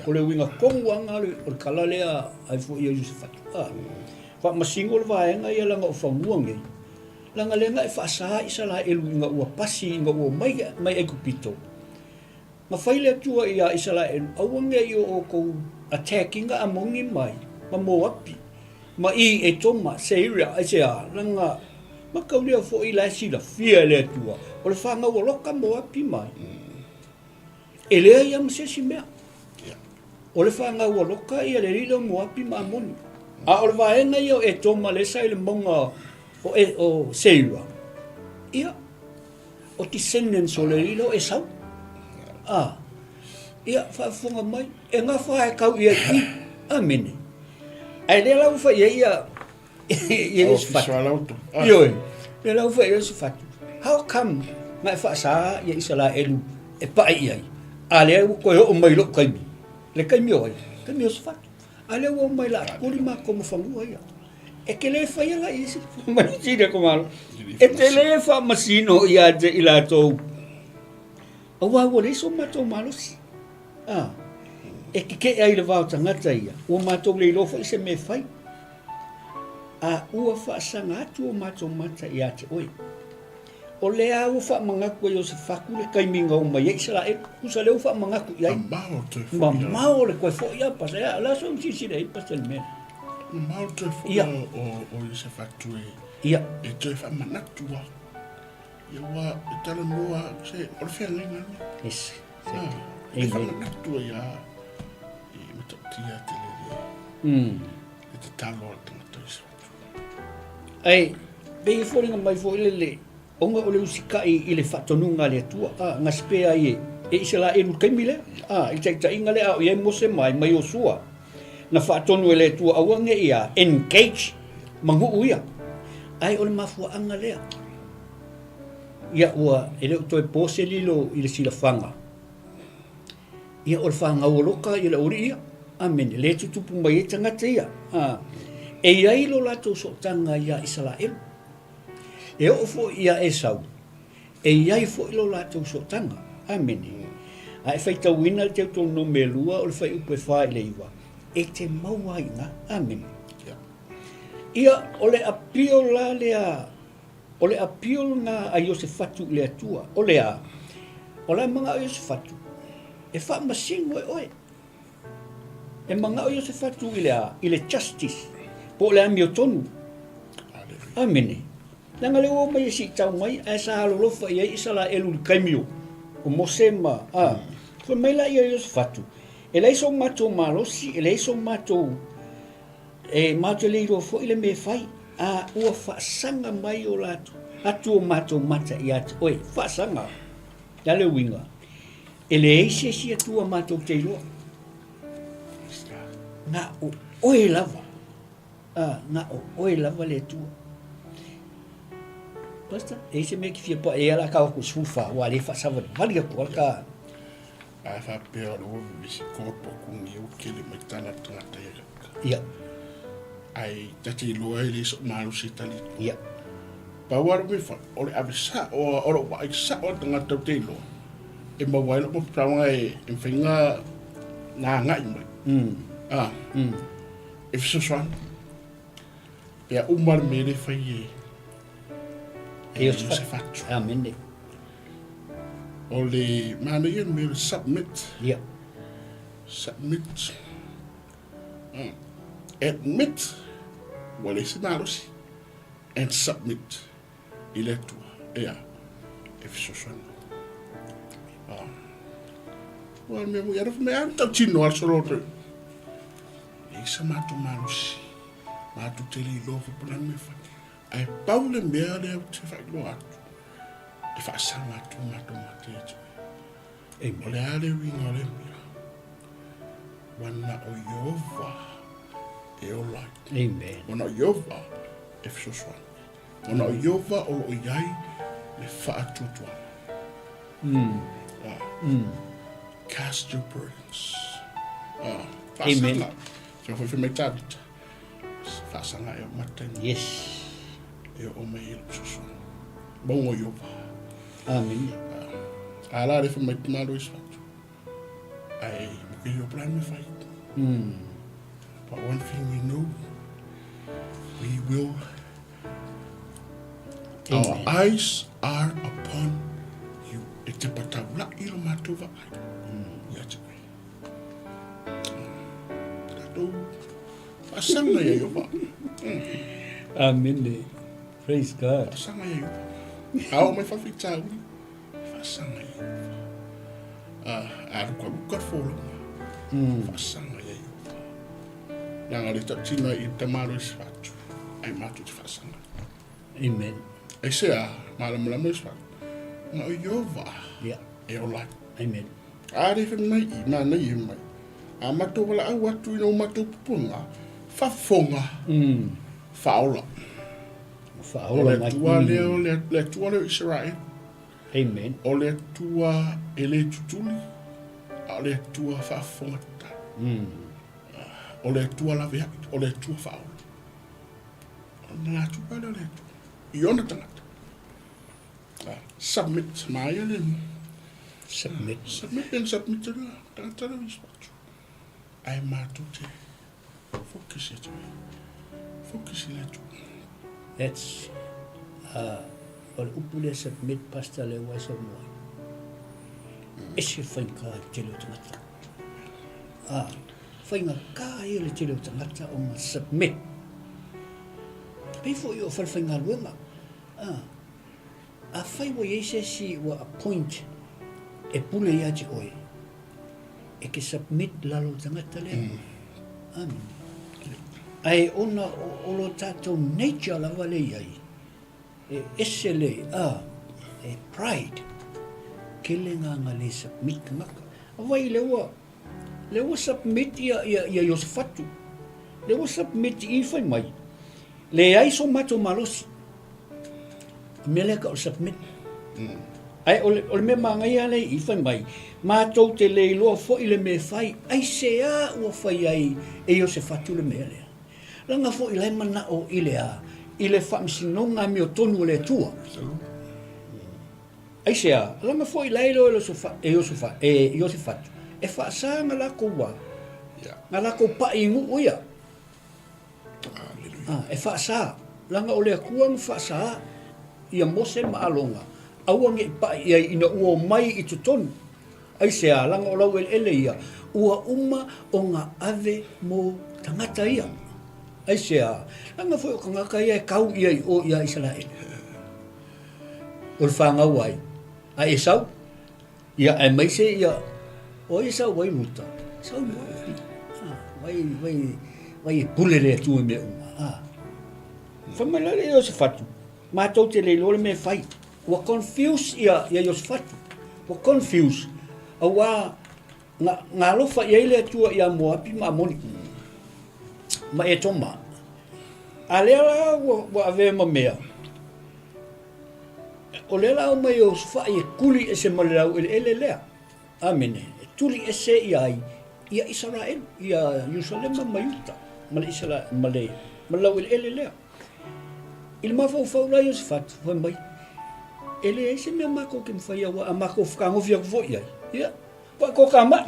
O le uiga tonu lava lena o le tala lea ai foi a Iosefatu. A, faamasino le vaega ia leaga o fanua nei, leaga lea na e faasa Isaraelu ina ua pasi ina ua omai mai Aikupito, Na fai le Atua iā Isaraelu, Aua ne i o outou attack ina Amoni mai, ma Moapi, ma i Etoma, Seira, aisea, leaga mataulia foi la e silafia e le Atua, o le fanau a Lota Moapi mai. E leai lava ma se isi mea. O le fanau a Lota ia le alii lea o Moapi ma Amoni. A o le vaega ia o Etoma lea sa i le mauga o Seira, ia, O descendants o le alii lea o Esau. A, ia, faafofoga mai, e gafa e tau i ai i. Amene. Ae lea la ua fai ai ia, ia Iosefatu. Ioe, lea la ua fai ai Iosefatu. How come na e faasa ia Isaraelu e paʻi i ai? A lea ua toe oo mai i lou taimi. Le taimi o ai? Taimi o Iosefatu. A lea ua omai la kuli matou ma fanua ia. E te le faia la isi mai ko malo. E te le faamasino ia te i latou. Aua ua leai so matou malosi. Ah. E kekeʻe ai le va o tagata ia, ua matou le iloa foi se mea e fai, a ua faasaga atu o matou mata iā te oe. O lea ua faamanatu e Iosefatu le taimi na o mai ai Isaraelu, tusa lea ua faamanatu i ai. Mamao le toe foi a. Mamao le toe foi a Pastor. O le a sou silasila i ai Pastor i le mea lea? Mamao le toe foi o Iosefatu e toe faamanatu lava. Ia ua e talanoa se o le feagaiga lea. Yes. E faamanatu ai lava i matautia tele le le tatalo a le tagata o Iosefatu. Ae pei e foliga mai foi lele, ona o le usikai i le faatonuga a le Atua, a, gasipea ai e, e Isaraelu i le taimi lea, a, i le taitaiga lea a o i ai Mose mai, ma Iosua, na faatonu e le Atua aua ne i a, engage ma nuu ia. Ae o le mafuaaga lea, ia ua, e le o toe po se lilo i le silafaga, Ia, o le fanau a Lota ia le aualii ia. Amene. Lea e tutupu mai ai tagata ia. A, e i ai lo latou sootaga iā Isaraelu. E oo foi iā Esau, e i ai foi lo latou sootaga. Amene. A e faitauina le Teutoronome e 2 o le fuaiupu e 4 i le 9, e te maua ai i ina. Amene. Ia, o le appeal la lea O le appeal lena a Iosefatu i le Atua, o le a? O la e manao Iosefatu e faamasino e oe. E manao Iosefatu i le a? I le justice, po o le amiotonu. Amene. Leaga lea ua omai e siitau mai, ae sa alolofa i ai Isaraelu i le taimi o Mose ma, a, fai mai laia o Iosefatu, e leai so matou malosi, e leai so matou E matou te le iloa foi le mea e fai, a ua faasaga mai o latou atu o matou mata ia te oe. Faasaga. Le a le uiga? E leai se isi Atua matou te iloa. Na o oe lava. A, na o oe lava le Atua. Pastor, e i ai se mea e te fia pa, e ala ka atu i le 14, ua le faasavalivali atu ala ka... A faapea o le ua vevesi kopo kuni e ua kele mai tala le tagata ia ka. Ia. Ai ta te iloa e le so malosi e tali atu. Ia. Pau lava le mea fai, o le ave sao o lou vaai sao a le tagata ou te iloa, e maua ai lou mafuaaga e mafai na agai mai. A, e fesoasoani. Pe a uma le mea lea e fai e E Iosefatu. Amene. O le manaia le mea o le submit. Ia. Submit. Admit ua leai se malosi and submit i le Atua. Ea, e fesoasoani. Ah. Ua mea mui, alofa mai, a tautino a solo te. Leai sa matou malosi. Matou te le iloa foi po o le a le mea e fai. Ae pau le mea lea ou te faailoa atu, e faasaga atu matou mata ia te oe. Amen. O le a le uiga o lea mea? Ua na o Ieova e ola ai. Amen. Ua na o Ieova e fesoasoani. Ua na o Ieova o lo o i ai le faatuatuaga. Ah. Cast your burdens. Ah, Amen. faasaga. Fai foi fai mai Tavita. Faasaga e o mata i Yes. E o mai i lou fesoasoani. Mauga o Ieova. Amene. A la le fai mai te malo i se fatu. Ai, mo ke yo plan me fai. But one thing we know, we will, our Amen. eyes are upon you. E te pataulai lo matou vaai. Ia te oe. Tatou faasaga ia Ieova. Amene. Praise God. Faasaga ia Ieova. A oo mai faafitauli, faasaga ia Ieova. A lukaluka le folauga, faasaga ia Ieova. Leaga o le tautino i tamalo i se fatu, ai matou te faasaga. Amen. Aisea, malamalama i se fatu. Na o Ieova e ola ai. Amen. A le fai mai i manaia mai. A matou valaau atu i o matou pupuga, faafofoga, faaola. Faaola O le mai. Atua lea, o le le Atua lea o Isaraelu. Amen. O le Atua e le tutuli, a o le Atua faafofoga tatau. O le Atua laveai, o le Atua faaola. O le Atua lea o le Atua. I ona tagata. Submit, maia le Submit. Submit and submit le tagata lea o Iesu. Ae matou te focus atu ai. Focus i le Atua. That's uh, o le upu lea submit pastor lea ua e saunoa ai. Ese faigata i le tele o tagata. Ah, faigata ia le tele o tagata ona submit. Pei foi o falefaigaluega. Ah, afai ua i ai se isi ua appoint e pule ia te oe, e te submit lalo o tagata lea. Mm. Amen. Ae ona o lo tatou nature lava le i ai, e ese le, a, e pride, kele ngā le submit tagata. A vai le ua, le ua submit ia, ia, ia Iosefatu, le ua submit i fai mai, leai so matou malosi. Mea lea ka o submit. Mm. Ae o le, o le mea māngaia lea i fai mai, mātou te le iloa foi le mea e fai, aisea ua fai ai e Iosefatu le mea lea. Leaga foi la e manao i le a, i le faamasinoga amiotonu a le Atua. Aisea, leaga foi la e iloa e Iosefatu, e faasa na lakou a, na lakou paʻi i nuu ia. Ah, e faasa, leaga o le Atua na faasa ia Mose ma Alona, aua ne i paʻi i ai ina ua omai i totonu. Aisea, leaga o laueleele ia, ua uma ona ave mo tagata ia. Aisea, leaga foi o tagata ia e kau ia i o ia Isaraelu. O le fanau ai, a Esau, Ia, aemaise ia, o ai e sau ai Ruta? Sau i Moapi. Ah, vai, vai, vai e pule le Atua i mea uma. Ah. Fai mai la le Iosefatu, matou te le iloa le mea e fai. Ua confuse ia, ia Iosefatu. Ua confuse. Auā, na, na alofa i ai le Atua ia Moapi ma Amoni. Ma Etoma. A lea la ua, ua avea ma mea. O lea la aumai o Sufai e tuli ese ma le laueleele lea. Amene. E tuli ese ia ai ia Isaraelu, ia Ierusalema ma Iuta, ma le Isara, ma le, ma le laueleele lea. I le mafaufau la Iosefatu, fai mai, e leai se mea matou te mafai aua a matou fetagofi atu foi i ai. Ia, ua toka mai.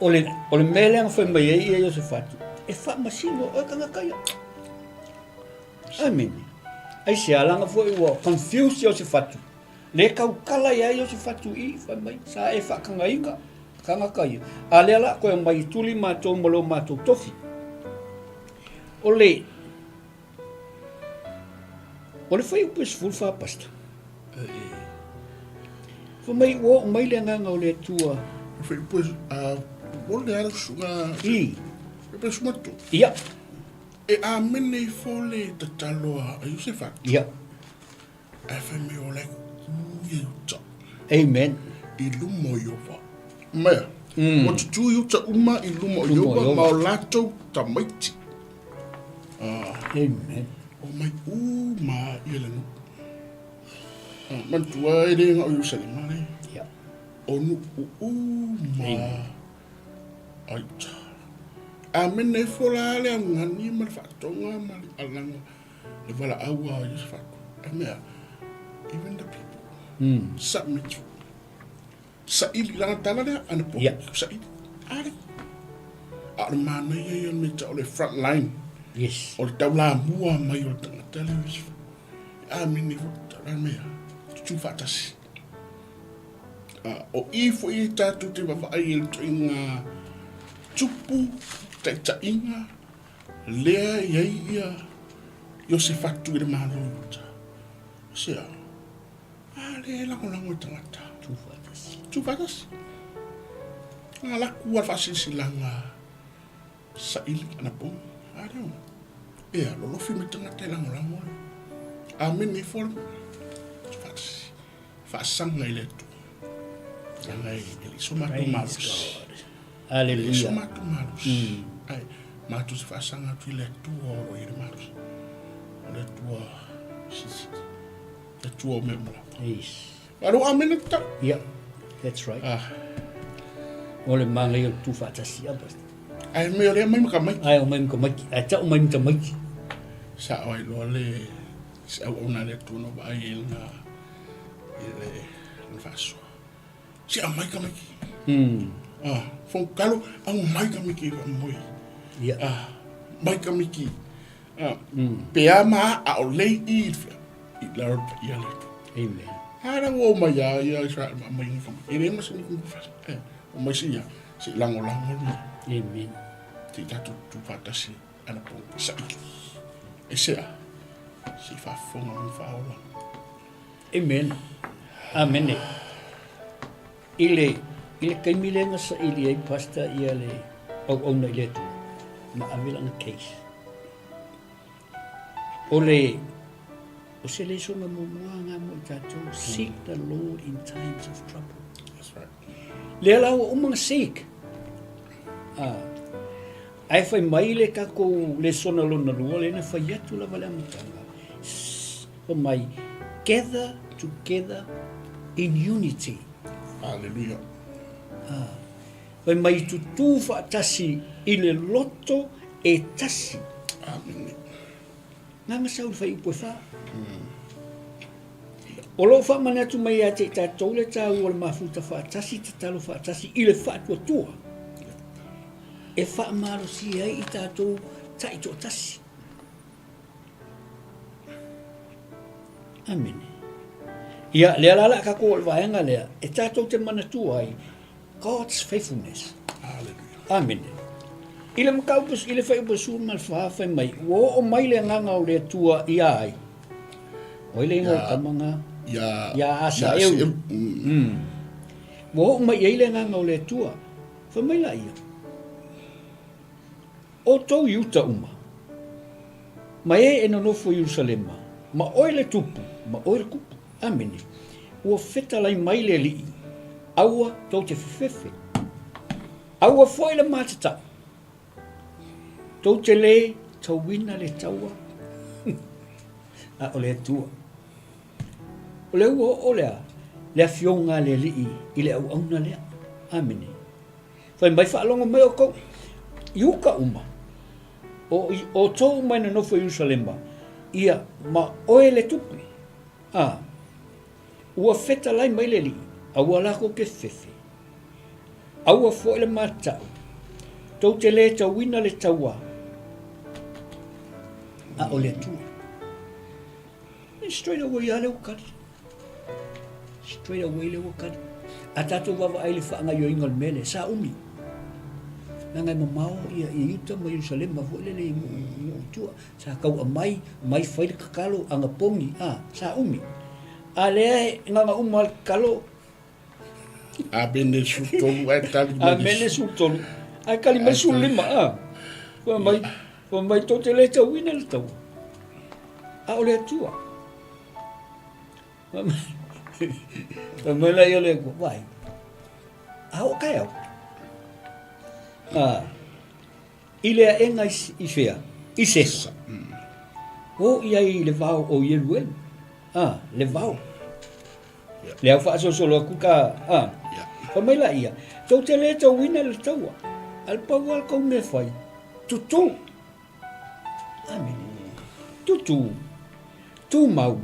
O le, o le mea lea na fai mai ai ia Iosefatu, e faamasino oe tagata ia. Amene. Aisea, leaga foi ua confuse Iosefatu. Le tautala ia Iosefatu i, fai mai, sa e faatagaina tagata ia. A lea la toe mai tuli matou ma lo matou tofi. O le, o le fuaiupu e 14 pastor. Fai mai ua oo mai le agaga o le Atua. Fuaiupu e, o le ala susuga. I. Fuaiupu e 13. Ia. E amene ifo le tatalo a Iosefa. Ia. Ae fai mai o la e kukū ia Iuta. Amen. I luma o Iowa. Mea, mm. ua tutū Iuta uma i luma o Iowa ma o latou tamaiti. Ah. Amen. O mai uma ia le nuu. Ah, manatua e le na o Ierusalema le. Ia. O nuu uma. Amen. Aita. Amene ifo la le augani ma le faatoga ma le alaga le valaau a Iosefatu. E mea, even the people mm. submit. Saili lana tala lea ana po. Yeah. Saili. Ale. A o le manaia ia me ta o le front line. Yes. O le taulamua mai o le tagata lea Iosefatu. Amene ifo la mea. Tutu faatasi. O i foi e tatou te vaavaai i le ituaiga tupu taitaiga lea e i ai ia Iosefatu i le Malo o Iuta. Aisea? A lea e lagolago i tagata. Tuufaatasi. Tuufaatasi. Na laku a le faasilasilaga saili anapogi. A lea. Ea, lolofi mai tagata e lagolago le. Amene ifo le tuufaatasi. Faasaga i le Atua. Leaga e le i so matou malosi. Aleluia. E le so matou malosi. Mm. Ai, matou se faasaga atu i le Atua o lo o i ai le malosi. O le Atua silisili. Le Atua o mea uma lava. Yes. Malo amene tatalo. Yeah, that's right. Ah. O le manaia o le tuufaatasi a pastor. Ae mea o lea mai ma tamaiti. Ae o mai ma tamaiti. Ae tau mai ma tamaiti. Sao ai loa le se auauna a le Atua na vaai ai lena i le lana faasoa. Se aumai tamaiti. Mm. Ah, fono au mai ka miki faamoe. Ia. Ah, mai ka miki. Ah, pe a ma a o lei i i la ia le. Amen. Ara wo mai ia ia Israel ma mai ni e le ma se ni ku fa. Eh, o mai si ia se lango lango ni. Amen. Ti ta tu tu fatasi ana po sa i. E se a. Si fa fonga mi fa ola. Amen. Amene. I le, i le taimi lea na saili ai Pastor ia le auauna i le Atua, ma ave lana case. O le, o se lesona muamua nga mo i tatou, seek the Lord in times of trouble. That's right. Lea la ua uma na seek. Ah. Ae fai mai le tatou lesona lona lua lea na fai atu lava le amataga. Fai mai, gather together in unity. Hallelujah. Ah. Fai mai tutū faatasi i le loto e tasi. Amen. Nganga sau le fai upu e wha. O loo whaamana atu mai ia te i tātou le tāua o le mafuta faatasi, tatalo faatasi i le faatuatua. E faamalosia ai i tatou taitoatasi. Amene. Ia, lea la la tatou o le vaega lea, e tatou te manatua ai, God's faithfulness. Hallelujah. Amene. I le mataupu, i le fuaiupu 14 fai mai, ua oo mai le agaga o le Atua ia ai. O ai le igoa o le tama na? Ia, Ia Asaeu. Mm. Ua oo mai i ai le agaga o le Atua. Fai mai laia, Outou Iuta uma, ma e e nonofo i Ierusalema, ma oe le tupu, ma oe le kupu. Amene. Ua fetalai mai le Alii, aua tou te fefefe. Aua foi le matatau. Tou te le tauina le taua a o le Atua. O lea ua oo lea, le afioga a le Alii i le auauna lea. Amene. Fai mai faalogo mai outou i uka uma, o outou uma e nonofo i Ierusalema, ia ma oe le tupu. A, ua fetalai mai le Alii, aua lakou te fefe, aua foi le matatau, tou te le tauina le taua a o le Atua. Straight away lava lea ua kali. Straight away lea ua kali. A tatou vaavaai i le faagaoioiga o le mea lea, sa umi. Leaga e mamao ia i uta ma Ierusalema foi lele i nuu i tua. Sa tau aumai, mai fai le tatalo, anapogi, a, sa umi. A lea e na ona uma lava le tatalo. Amene 13 ae tali mai. Amene 13 ae tali mai 15, a. Fai mai, fai mai tou te le tauina le taua. A o le Atua. Fai mai laia o le Atua, vaai, a oo taeao. A, i le aega i fea? I Sesa. O i ai i le vao o Ieruelu. A, le vao. Lea ua faasolosolo atu ka, a. Fai mai laia, tou te le tauina le taua, a le pau lava le tou mea e fai, tutū. Amene. Tutū, tumau,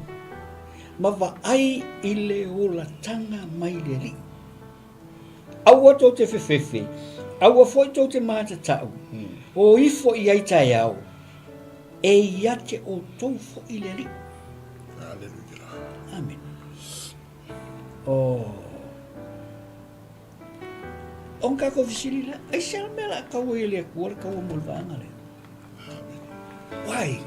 ma vaai i le olataga mai le Alii. Aua tou te fefefe, aua foi tou te matatau, o ifo i ai taeao, e ia te outou foi le Alii. Hallelujah. Amen. Oh. Ona tatou fesili lea, aisea le mea o le a tau ai e le Atua le taua mo le vaega lea? Why?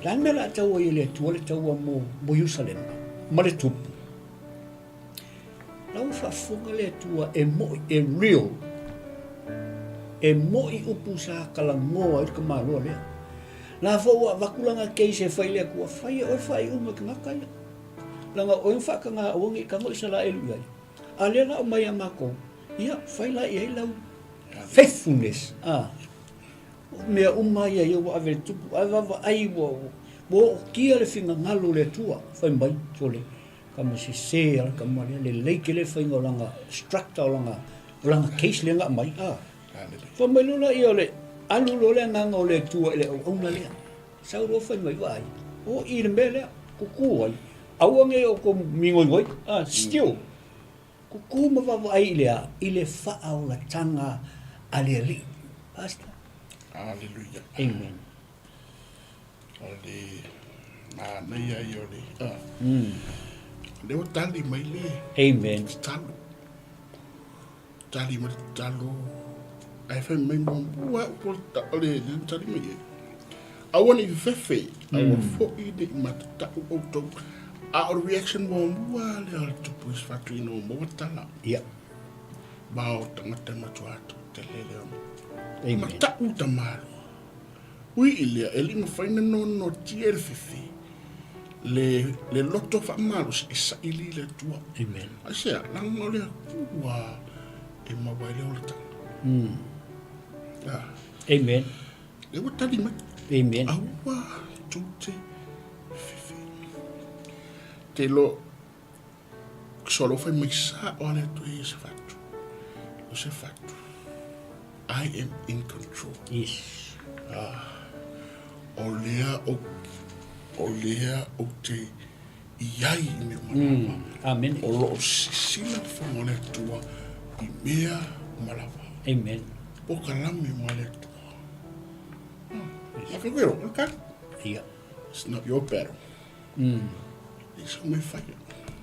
Le a le mea o le a tau ai e le Atua le taua mo, mo Ierusalema ma le tupu? La ua faafofoga le Atua e mo'i, e real, e mo'i upu sa talanoa ai le tamaloa lea. La foi ua avatu lana case e fai le Atua, fai e oe faaiuga i tagata ia. Leaga o oe na faataga aua ne i tago Isaraelu i ai. A lea la aumai ia matou, ia fai la i ai lau faithfulness. Ah. O mea uma ia ia ua ave i le tupu, ae vaavaai ua ua ootia le finagalo o le Atua, fai mai, sole, tama sese a le tama lea, lelei tele le faiga o lana structure o lana, o lana case lea na aumai, ah. Fai mai loa laia o le alu loa le agaga o le Atua i le auauna lea. Sau loa fai mai, vaai, o i le mea lea, kuku ai, aua ne i outou migoigoi, ah, still. Kuku ma vaavaai i le a? I le faaolataga a le Alii. Pastor. Hallelujah. Amen. O le manaia ia o le... Ah. Lea ua tali mai le... Amen. Tatalo. Tali mai le tatalo. Ae fai mai muamua au o le tali mai ai. Aua ne i fefefe, aua foi ne i matatau outou. A o le reaction muamua lea o le tupu i se faatuina ua maua tala. Ia. Ma o tagata e matua tele lea. Amen. Matau tamaloa. Ui i lea, e le i mafai ona noanoatia e le fefe le, le loto faamalosi e saili i le Atua. Amen. Aisea, leaga o le Atua e maua ai le olataga. Ah. Amen. Lea ua tali mai. Amen. Aua tou te fefe. Te lo, solo fai mai sa o le Atua i se fatu. O se fatu. I am in control. Yes. Ah, o lea o, o lea ou te i ai i mea uma lava. Amen. O lo o sisila le fono o le Atua i mea uma lava. Amen. Po ka lami ma le Atua. Hmm. Okay. Yeah. It's not your battle. It's me fight.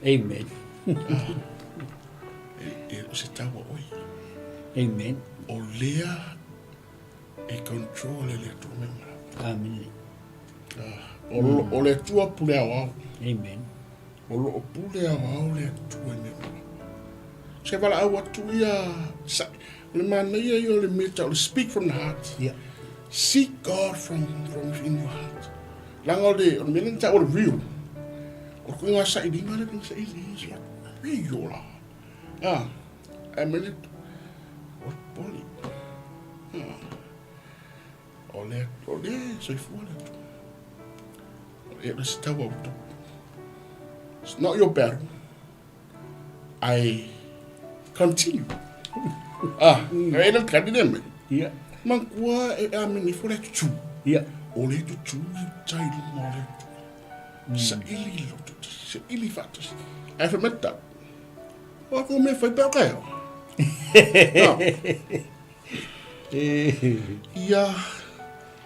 Amen. E, e, se taua oi. Amen. O lea e control e le Atua mea uma lava. Amen. O, o le Atua pule ao ao. Amen. O lo o pule ao ao le Atua i mea uma lava. Se vala au atu ia, sa, o le manaia ia o le mea tau o le speak from the heart. Yeah. Seek God from within your heart. Leaga o le, o le mea lea na tau o le real. O le koinga sailiga lea na saili i yeah. Real la. Ah, ae mai le, o le poli. Ah. O le, o le soifua le Atua. E le se tau au tau. It's not your battle. I continue. Ah, e le kani le mai. Yeah. Mankua e a mini fo le tutu. Yeah. O le tutu i tai luma o le tu. Sa ili lo tu, sa ili fatas. Ai fa meta. O ko me fai pa kai. Ah. Ia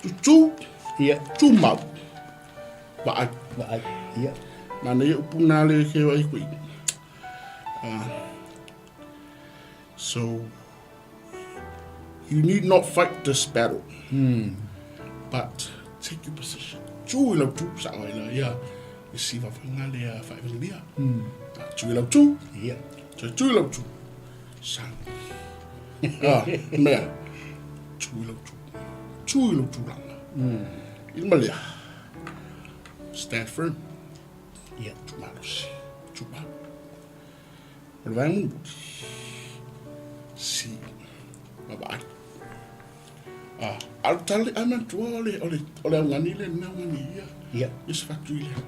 tutu. Ia. Tumau. Vaai. Vaai. Ia. Mana ia upu nā le ke o ai kui. So, you need not fight this battle, but take your position. Tu i lau tu, sa oi la, ia, i si wawhanga le a whaewengia. Tu i lau tu, Ia. tu, tu i lau tu, sang. Ah, mea, tu i lau tu, tu i lau tūranga. I malea, stand firm. Ia. Tu malosi, tu malo. O le vaega mulimuli, si vaavaai. Ah, a o le tala ai manatua o le, o le, o le augani le na augani ia. Ia. Ia se fatu i lea.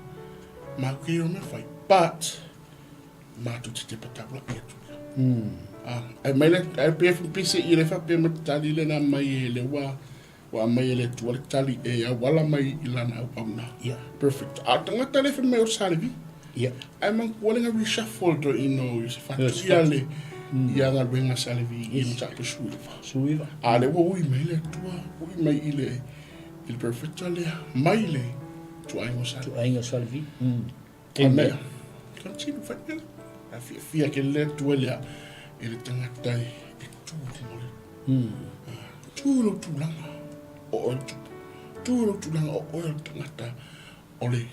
Matou ke o mea fai. But, matou te tepa taulai atu ia. Ah, ai mai le, ai pe pese i le faapea ma te tali le na mai e le ua, ua aumai e le Atua le tali e auala mai i lana auauna. Ia. Perfect. A o le tagata le fai mai o le Salevi. Ia. Ai manatua le nga reshuffle to ino i se fatu Yes, ia le ia galuega Salevi i mataupu 19. 19. A lea ua ui mai le Atua, ui mai i le i le perfecta lea, mai le ituaiga o Salevi. Ituaiga o Salevi. Amen. Continue fai mea. A fiafia ke le Atua lea e le tagata e e tu mo le. Tu lo tulaga o oe le tupu. Tu lo tulaga o oe o le tagata o le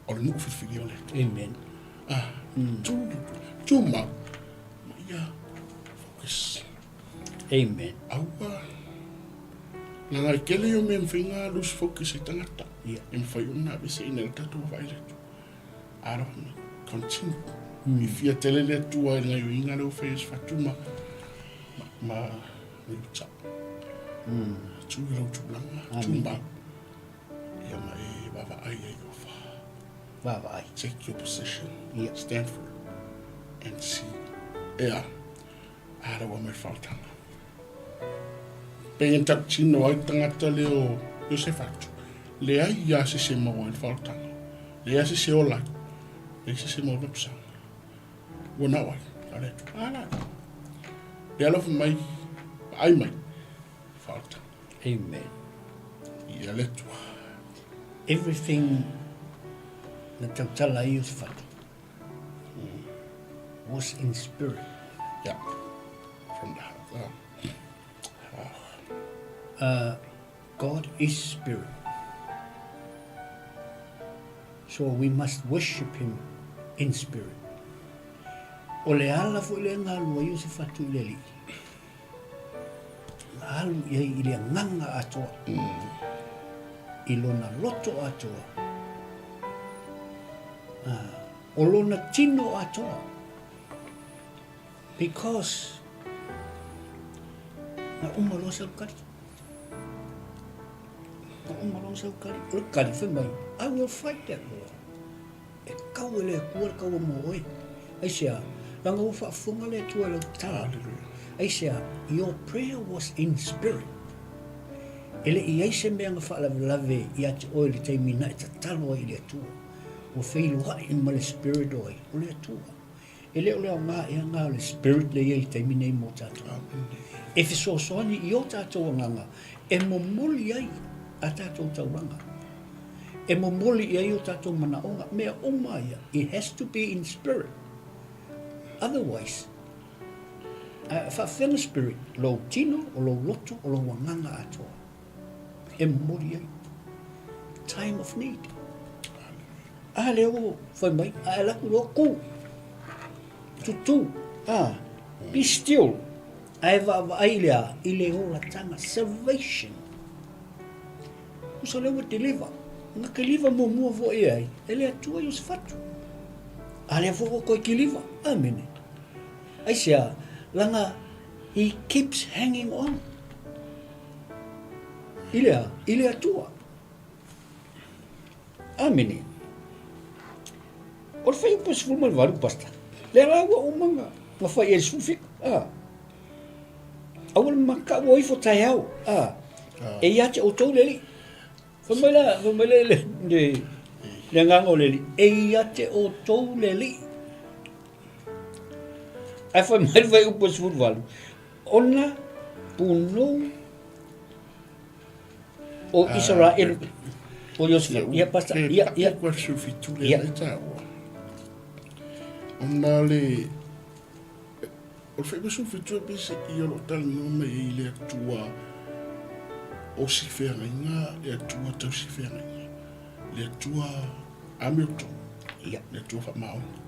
o le nuu filifili o le Atua. Amen. Ah, tu tu mau. Ma ia focus. Amen. Aua. Leaga e tele ia o mea e mafai ona lose focus e tagata. Ia. E mafai ona aveeseina e le tatou vaavaai le Atua. Alofa mai. Continue. I fia tele le Atua i le gaioiga lea ua fai e se fatu ma, ma, ma le uta. Tu i lau tulaga, tu mau. Ia ma e vaavaai ai o fa. Vaavaai. Take your position. Ia. Stand firm. And see. Ea, a ua mai fautaga. Pei e tautino ai le tagata lea o Iosefa atu, leai ia se se maua ai le fautaga, leai se se ola ai, leai se se maua ai le mapusaga. Ua nao ai. A le Atua. A la. Le alofa mai, vaai mai, faaolataga. Amen. Ia le Atua. Everything na tautala ai Iosefatu was in spirit. Yeah. From the heart. God is spirit. So we must worship him in spirit. O le ala foi lea na alu ai Iosefatu i le Alii. Na alu i ai i le agaga atoa. I lona loto atoa. O lona tino atoa. Because na uma loa sau kali. Na uma loa sau kali. O le kali fai mai, I will fight that war. E kau e le Atua le kaua mo oe. Aisea? Leaga ua faafofoga le Atua i lau tatalo. Aisea? Your prayer was in spirit. E le i ai se mea na faalavelave ia te oe i le taimi na e tatalo ai i le Atua. Ua feiloai ma le spirit o ai? O le Atua. E le o le aoga ea lena o le spirit lea e i ai i le taimi nei mo tatou. E fesoasoani i o tatou agaga e momoli ai a tatou taulaga. E momoli i ai o tatou manaoga. Mea uma ia, it has to be in spirit. Otherwise, a faafefea na spirit? Lou tino, o lou loto, o lou agaga atoa. E momoli ai. Time of need. A lea ua fai mai, a e alu atu loa tu, tutū, a, be still, ae vaavaai i le a? I le olataga, salvation. Tusa lea ua deliver. Na keliva muamua foi e ai, e le Atua Iosefatu. A lea foi ua toe keliva. Amene. Aisea, leaga he keeps hanging on. I le a? I le Atua. Amene. O le fuaiupu e 18, Pastor, lea la ua uma na, na fai ai le 17, a. Aua le makau o ifo taeao, a. E ia te outou le Alii. Fai mai la, fai mai le, le, le, le agaga o le Alii, e ia te outou le Alii. Ae fai mai le fuaiupu e 18, ona punou O Isaraelu, o Iosefa. Ia, Pastor, ia, ia. Kua sufi tule nei tāua. Ona le... O le whaikua sufi tule pese i o lo talanoa mai i le Atua o si wheangainga, le Atua tau si wheangainga, le Atua amiotonu, le Atua whamaoni.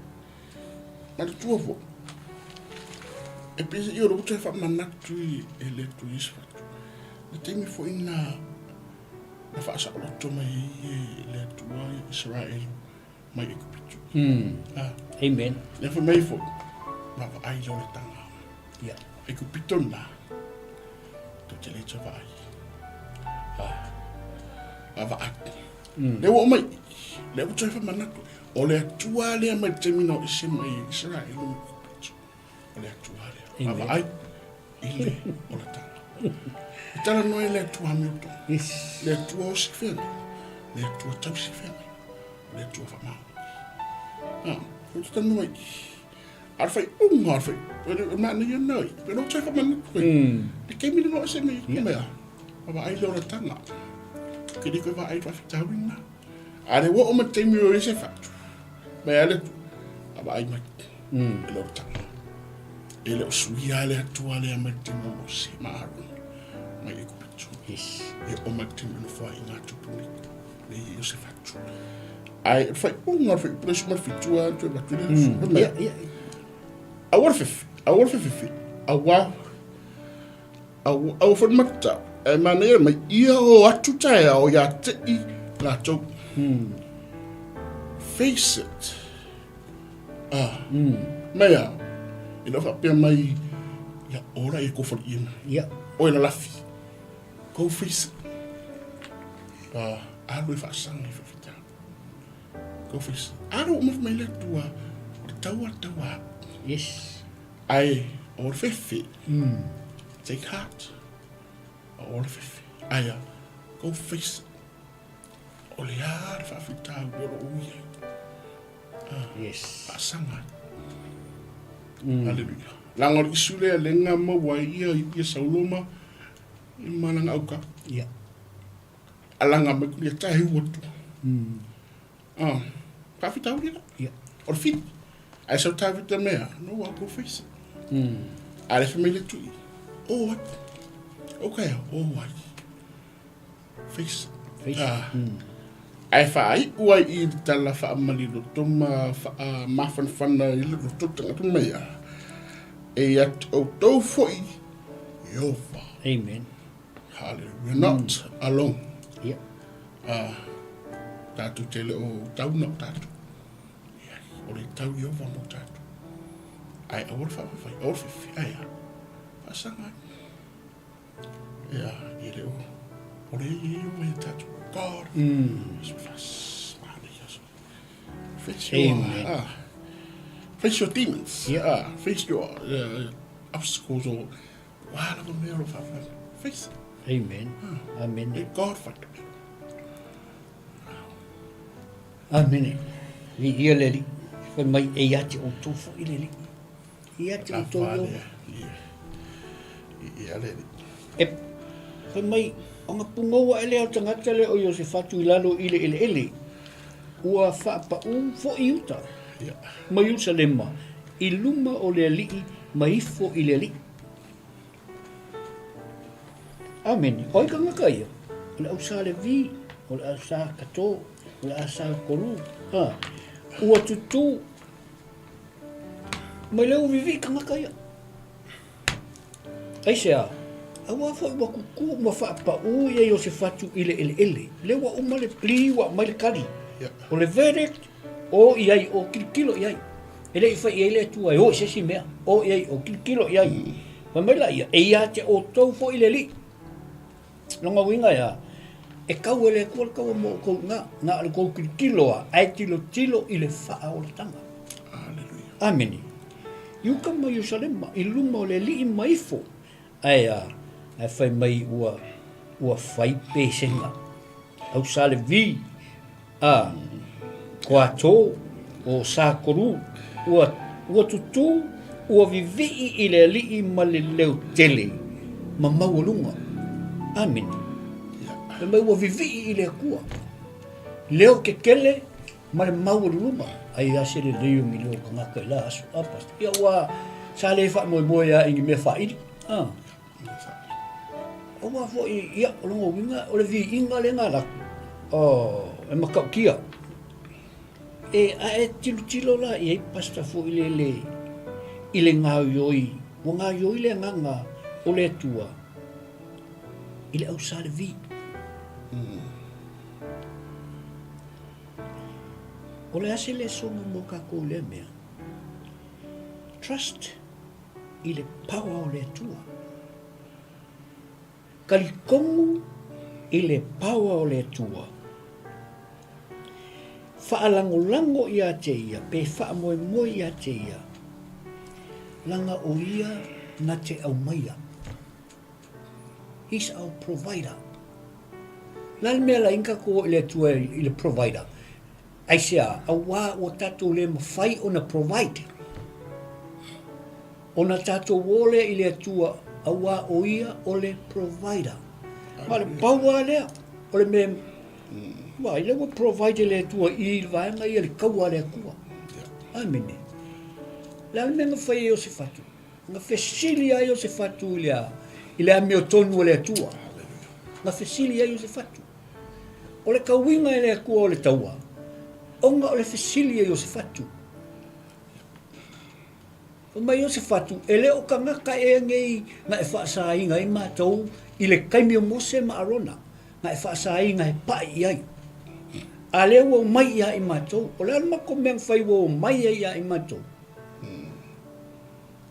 Ma le Atua fo, e pese i o lo te whamanatu i e le Atua Yesu Fatu. Le taimi foi na na faasaoloto mai ai e le Atua Israel mai Ekipito. Ah. Amen. Le fai mai foi, vaavaai le olataga. Ekipito na, tou te le toe vaai. Ah. Vaavaai. Le ua oo mai, le ua toe faamanatu, o le Atua lea mai le taimi na o ese mai ai Israel mai Ekipito. O le Atua lea. Vaavaai i le olataga. E talanoa i le Atua amiotonu. Yes. Le Atua o si feagai. Le Atua tausi feagai. Le Atua whamaoni. Ah, ko te talanoa i. A le whaiunga, a le whai, e mana ia nei. Pe no te whamana koe. Le keimi le noa se me i mea. Vaavaai le olataga. Ke le koe vaai whawhitauina. A le ua o ma taimi o ese whatu. Mai a le Atua. Vaavaai mai. E le olataga. E le o suia le Atua lea mai le taimi o Mose ma Arona mai Ekipito. Yes. E o mai le taimi o nofoa i ngā tupuni le i Iosefa atu. Ai, o le faaiuga o le fuaiupu le 17 atu e avatu i le aso. Ia, ia. Aua le fefe, aua le fefefe, aua, aua, aua foi le matau, ae manaia mai ia o atu taeao ia te i latou. Face it. Ah. Mea, e le o faapea mai, ia ola e kofali ia. Ia. Oe lalafi. Go face it. Ah, alu e faasaga i faafitauli. Go face it. Alu uma mai le Atua, o le taua le taua. Yes. Ae, o le fefe. Take heart. O le fefe. Ae, go face it. O le a le faafitauli o lo o i ai. Yes. Faasaga ai. Haleluia. Leaga o le issue lea lea na maua ai ia ia Saulo ma ma lana auka. Ia. Alaga mai kulia tae ua tu. Ah, faafitauli la. Ia. O le fili. Ae sau Tavita mea, no I'll go face it. A le fai mai le tui, o ai. Okay, o ai. Face it. Face it. Ah. Ae faaiu ai i le tala faamaliloto ma faamafanafana i le loto tagata mai a. E ia te outou foi Ieova. Amen. Hallelujah. We're not alone. Ia. Ah, tatou te le o tau na o tatou. Ia, o le tau Ieova mo tatou. Ae aua le faafafai, aua le fefe, ae a, faasaga ai. Ia, e le o, o le Ieova ia tatou. God is with us. Manaia aso. Face your, Amen. ah, face your demons. Yeah. Ah, face your obstacles or Ua lava mea o lo faafai. Face it. Amen. Amen. Let God fight the battle. Amene. Viia le Alii. Fai mai e ia te outou foi le Alii. E ia te outou Ieova. Ia le Alii. E fai mai, ona pugou ae lea o le tagata lea o Iosefatu i lalo i le eleele, ua faapaū foi Iuta ma Ierusalema i luma o le Alii ma ifo i le Alii. Amene. O ai tagata ia? O le au Sa Levi, o le au Sa Kato, o le au Sa Kolu. Ha. Ua tutū mai le uvivi tagata ia. Aisea? Aua foi ua kukū ma faapaū ia Iosefatu i le eleele. Lea ua uma le plea ua aumai le kali. O le verdict, o i ai, o kilokilo i ai. E le i fai i ai le Atua e o i se isi mea. O i ai, o kilokilo i ai. Fai mai laia, e ia te outou foi le Alii. Lona uiga e a? E kau e le Atua le kaua mo outou i ina, na o le tou tilotilo lava, ae tilotilo i le faaolataga. Amene. I uka ma Ierusalema, i luma o le Alii ma ifo, ae a? Ae fai mai ua, ua fai pesega. Au sa Levi, a, Koato, o sa Koru, ua, ua tutū, ua vivii i le Alii ma le leo tele, ma maualuga. Amene. Fai mai ua vivii i le Atua. Leo kekele ma le maualuluga. Ai a se lelei o ni leo tagata i la aso, a pastor. Ia ua sa le faamoemoe lava i ni mea faaili. A. Aua foi, ia, o lona uiga, o le viiga lea na alu atu, oh, e matautia. E, a e tilotilo la i ai pastor foi lele i le gaoioi, ua gaoioi le agaga o le Atua i le au Sa Levi. O le a se lesona mo kakou i lea mea? Trust i le power o le Atua. Talitonu i le power o le Atua. Faalagolago ia te Ia, pe faamoemoe ia te Ia, leaga o Ia na te aumaia. He's our provider. O le a le mea la inga tatou o i le Atua i le provider? Aisea? Auā ua tatou le mafai ona provide. Ona tatou o lea i le Atua, auā o Ia o le provider. Ma le pau lava lea, o le mea, vaai, lea ua provide e le Atua i le vaega ia le kaua a le Atua. Amene. O le a le mea na fai e Iosefatu? Na fesili lava Iosefatu i le a? I le amiotonu a le Atua. Na fesili ai Iosefatu. O le tauiga e le Atua o le taua, ona o le fesili a Iosefatu. Fai mai Iosefatu, E le o tagata ea nei na e faasaina ai matou i le taimi o Mose ma Arona, na e faasaina e paʻi i ai? A lea ua omai ia i matou, o le a le matou mea na fai ua omai ai ia i matou?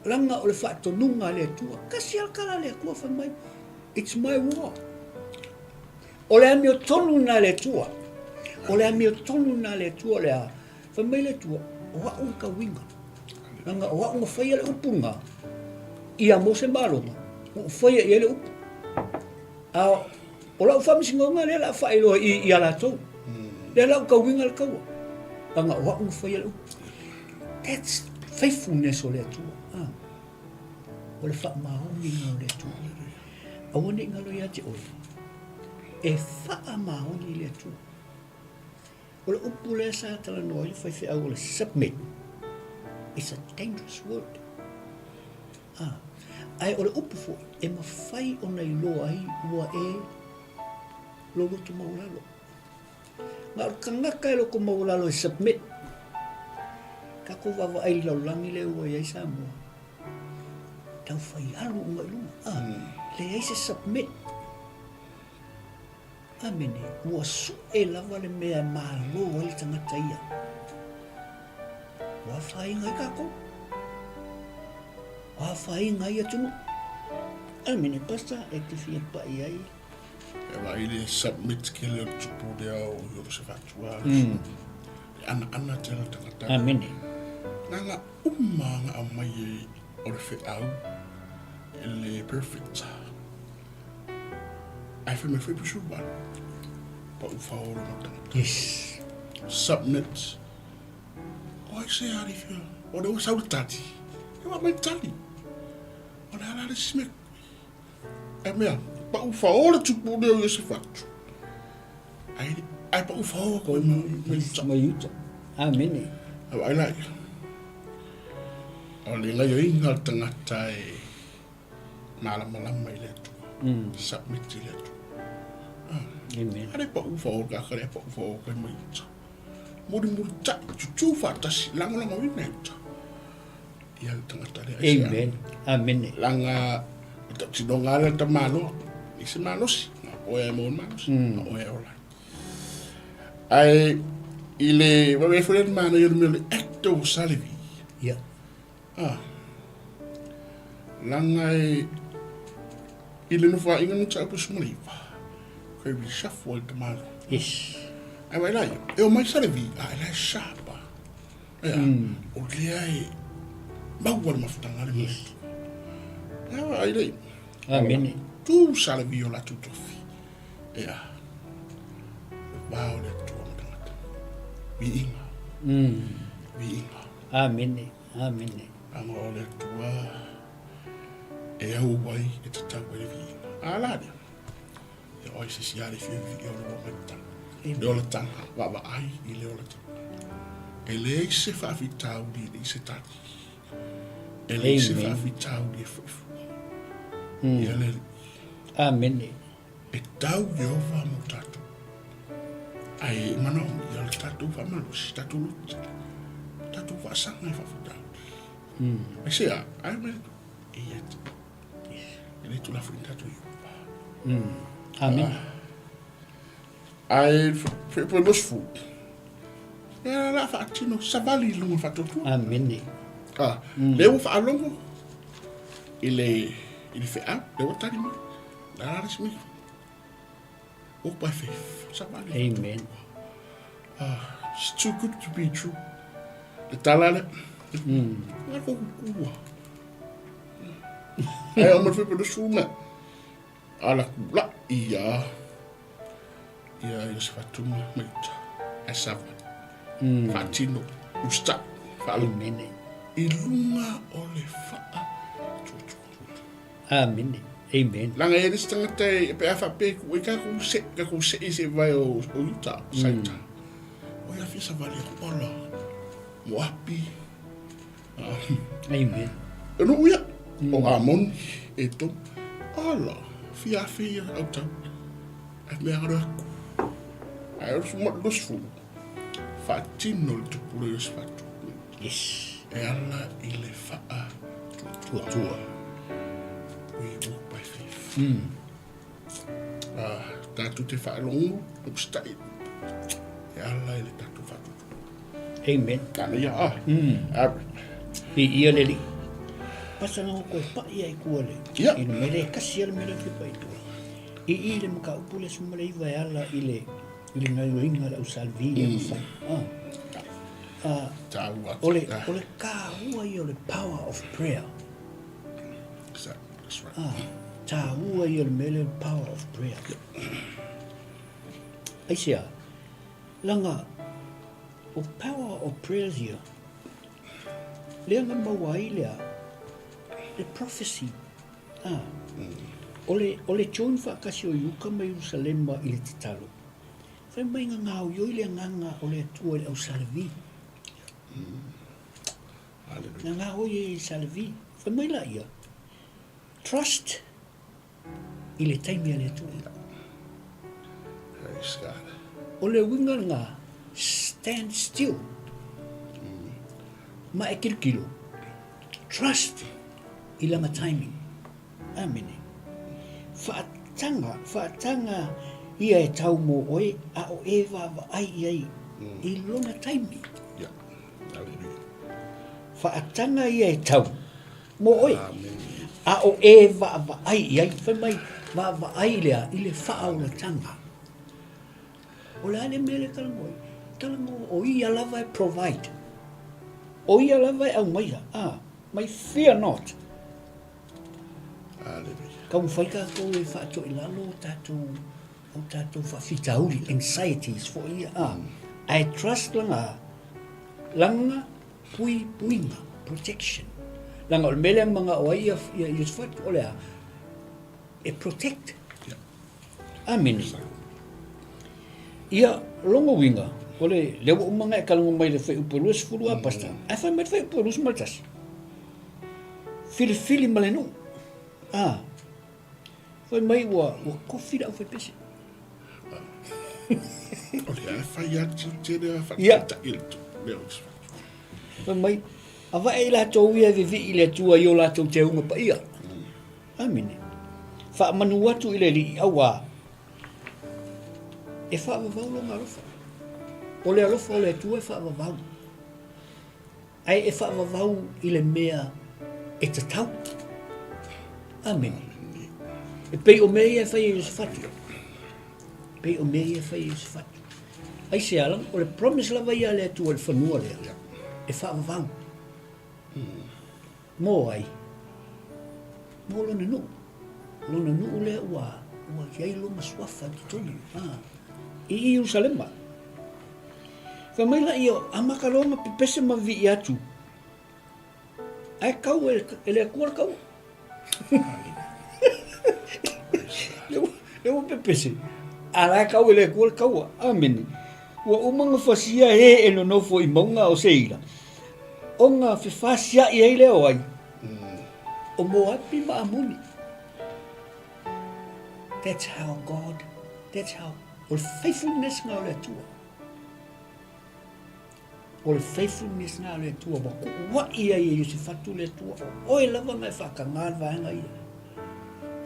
Leaga o le faatonuga a le Atua, tasi lava le tala a le Atua fai mai, It's my war. O le amiotonu lena a le Atua. O le amiotonu lena a le Atua o le a? Fai mai le Atua, o a'u le tauiga, leaga o a'u na faia le upu lena ia Mose ma Arona, na ou faia i ai le upu. A o la'u faamasinoga lea o le a faailoa i i a latou. Lea la ua tauiga le taua, leaga o a'u na faia le upu. That's Faithfulness o le Atua. Ah. O le faamaoniga o le Atua. Aua ne i galo ia te oe, e faamaoni le Atua. O le upu lea sa talanoa ai le faifeau o le submit. It's a dangerous word. Ah. Ae o le upu foi, e mafai ona iloa ai ua e lou loto maualalo. Na o le tagata e loto maualalo e submit. Tatou vaavaai i le lalolagi lea ua i ai Samoa. Tau fai alu uma i luga. Ah, leai se submit. Amene. Ua sue lava le mea e malo ai le tagata ia. Ua afaina ai tatou. Ua afaina ai atunuu. Amene, Pastor, e te fia pai ai. E vaai le submit ke le tupu lea o Iosefatu a le anaana tele o tagata. Amene. Nanga uma nga aumai e o le feau e le perfect. Ai fai mai foi pusu valu. Pa u whaoro ma tangata. Yes. Submit. O ai se ari whia. O le o sau le tali. E wa mai tali. O le ala le sime. E mea, pa u whaoro tupu leo i se whatu. Ai, ai pa u whaoro koe mai uta. Mai uta. Amene. Ai ai lai. O le ngai o inga tangata e malamalama i le Atua. Submit i le Atua. Amen. Are pa u whaoro ka kare pa u whaoro koe mai uta. Muri muri ta, tutu whaatasi, langolango ina i uta. Ia le tangata lea. Amen. Amene. Langa, tinoga le ta malo, i se malosi, nga oe ai mo malosi, nga oe ai ola. Ai, i le, wawe fo le mana i le mea le act o salevi. Ia. Ah. Langa e, i le nofa inga no tau pusu maliva. Koe reshuffle ai ta malo. Yes. Ai wai lai, e o mai salevi, a e lai sharpa. Ea, o lea e maua le mafutaga le Yes. Ea, ai lei. Amene. Tu sa le vio la tu tofi. Ea. Va o le atua ma tangata. Viiga. Viiga. Amene. Amene. Anga o le atua e au ai e tatau ai le viiga. A la lea. Ia oi se si ale fia vi o le wa mai tanga. Le ola tanga, va va ai i le ola tanga. E le se faafitauli e leai se tali. E leai se faafitauli e foi fua. Ia le Alii. Amene. E tau Ieova mo tatou. Ae e manaomia le tatou faamalosi, tatou lototele, tatou faasaga i faafitauli. Aisea, ai mai e ia te. E le tulafono tatou Ieova. Amene. Ae fe los fu. E la faatino savali i luga faatuatua. Amene. Ah, le ua faalogo i le i le feau, le ua tali mai. La la se mai. Walk by faith. Savali. Amen. Ah, it's too good to be true. Le tala le. Nga ko kua. Ai o me fe pe los fu me. Ala kula ia ia Iosefatuma ma uta ae savali faatino usta faalogo Amene. i luga o le faatuatua. Amene. Amen. Leaga e le isi tagata e pe a faapea e tatou se tatou see se vae o o Utah, sa Utah. O ia fia savali atu ala Moapi. Amen. E nuu ia o Amoni e tonu. Ala fia afe ia au tau. Ai mea ngaro aku. Ai o su los fu. Faatino le tupu le Iosefatu. Yes. E ala i le faa tua tua. We walk by faith. Ah, tatou te faalogo, usita'i. E ala i le tatou faatuatua. Amen. Nana ia, ah. Ah, I ia le alii. Pasa na koe pai ai kua le. Ia. I le mele kasi le mele ki pai tua. I i le mataupu le 19 e ala i le i le gaioiga le au salvi le mafai. Ah. Ah, Tāua. o le o le tāua ia o le power of prayer. Exactly. That's right. Ah, tāua ia o le mele o le power of prayer. Aisea, laga o power of prayers ia. Lea na maua ai le a? Le prophecy. A. O le, o le join faatasi o Iuka ma Ierusalema i le tatalo. Fai mai na gaoioi le agaga o le Atua i le au sa Levi. Na gaoi ai e sa Levi. Fai mai laia, trust i le taimi a le Atua. Praise God. O le uiga lena, stand still. Ma e kilokilo. Trust i lana timing. Amene. Faataga, faataga ia e tau mō oe, a o e vaavaai i ai i lona taimi. Yeah. Hallelujah. Faataga ia e tau mō oe, a o e vaavaai i ai. Fai mai, vaavaai lea i le faaolatanga. O le a le mea lea e talanoa ai? Talanoa o ia lava e provide. O ia lava e aumaia. Ah, mai fear not. Hallelujah. Taumafai tatou e faatoilalo o tatou o tatou faafitauli, anxieties foi ia. Ah, ae trust lana lana puipuiga, protection. Leaga o le mea lea e manao ai ia ia Iosefatu o le a? E protect. Amene. Ia, lona uiga, o le, lea ua uma ona e talanoa mai i le fuaiupu e 20 a Pastor, ae fai mai le fuaiupu e 21. Filifili ma le nuu. A, fai mai ua, ua kofi le aufaipese. O le a fai atu tele a whakataitai le tu. Fai mai, avae i latou ia e vivii i le Atua i o latou teuga paia. Amene. Faamanu atu i le Alii, auā, e faavavau lona alofa. O le alofa o le Atua e faavavau. Ae e faavavau i le mea e tatau. Amene. E pei o mea ia e fai e Iosefatu. E pei o mea ia e fai e Iosefatu. Aisea, o le promise lava ia a le Atua i le fanua lea, e faavavau. Mō ai? Mō lona nuu. Lona nuu lea ua, ua i ai lona suafa i totonu, a, i Ierusalema. Fai mai laia, amata loa ona pepese ma vivii atu, ae kau e, e le Atua le kaua. Lea ua pepese, a la e kau e le Atua le kaua. Amene. Ua uma ona fasia e e nonofo i mauga o Seira, ona fefasiaʻi ai lea o ai? O Moapi ma Amoni. That's how God, that's how, o le faithfulness nga o le Atua. O le faithfulness nga o le Atua, ua kuuaʻi ai e Iosefatu le Atua, o oe lava nga e whaakanga le vaega ia.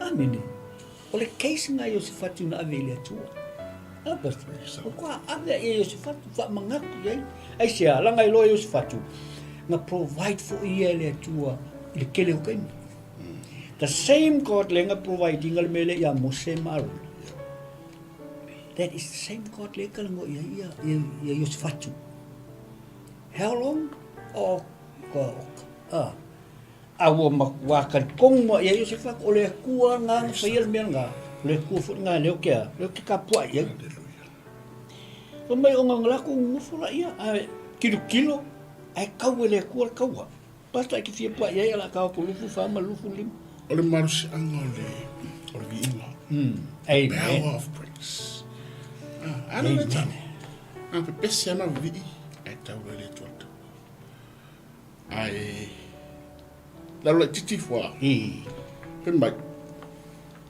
Amene. O le case na Iosefatu na ave i le Atua. A, Pastor? O kua ave ia Iosefatu, whaamanatu i ai. Aisea, langa iloa Iosefatu, na provide foi ia e le Atua i le kele o taimi. The same God le na provide inga le mea lea ia Mose ma Arona. That is the same God le talanoa ia ia ia Iosefatu. How long? Oh, God. Ah. A ua matua talitonu mai i ai Iosefa, o le Atua lena na faia le mea lena, o le Atua foi lena lea ou te, lea ou te tapuai i ai. Fai mai ona na latou nonofo laia, ae tilotilo, ae tau e le Atua le taua. Basta e te fia puai i ai, o le a tau atu 24 ma le 25. O le malosiaga o le, o le viiga. Amen. Power of praise. Ah, a le tau. A pepese ana vivii, ae tau e le Atua le taua. Ae lalo laitiiti ifo a. Fai mai,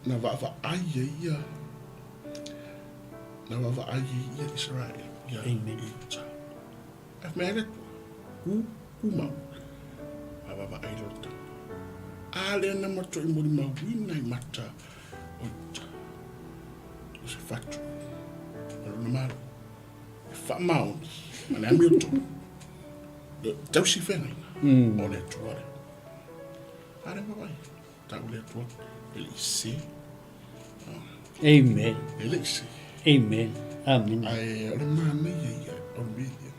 na vaavaai e ia, na vaavaai e ia Israel, ia Iuta. Ae fai mai le Atua, ku, ku mau, a vaavaai loa le taua. A lea na matuai molimauina i mata o Iuta, o se fatu, ma lona malo. E faamaoni ma le amiotonu le tausi feagaiga o le Atua lea. A lea vaavaai, tau le Atua, e le i se. Amen. E le i se. Amen. Amen. Ae o le manaia ia, o le mea ia.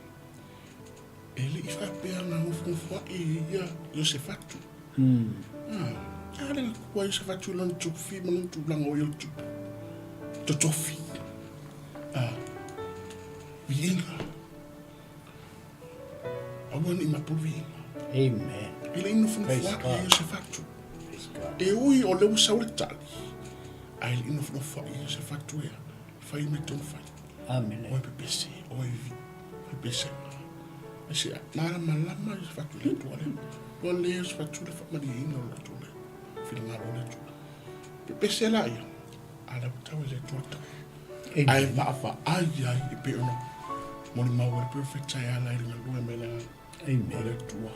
E le i faapea na nofonofoaʻi ia Iosefatu. Ah, a le kua Iosefatu i lona tufi ma lona tulaga o ia o le tupu. Totofi. Ah, viiga. Aua ne i mapu le viiga. Amen. E le i nofonofo ai ia Iosefatu. E ui o lea ua sau le tali, ae le i nofonofo ai ia Iosefatu ea, fai mea tonu fai. Amene. Oi pepese, oi vi, pepese. Aisea, malamalama Iosefatu i le Atua lea. Ua le Iosefatu le faamalieina o le Atua lea. Finagalo o le Atua. Pepese la ia, a la ua tau i le Atua tau. Ae vaavaai ai e pei ona molimau ai le perofeta e ala i le galue mai le agaga o le Atua.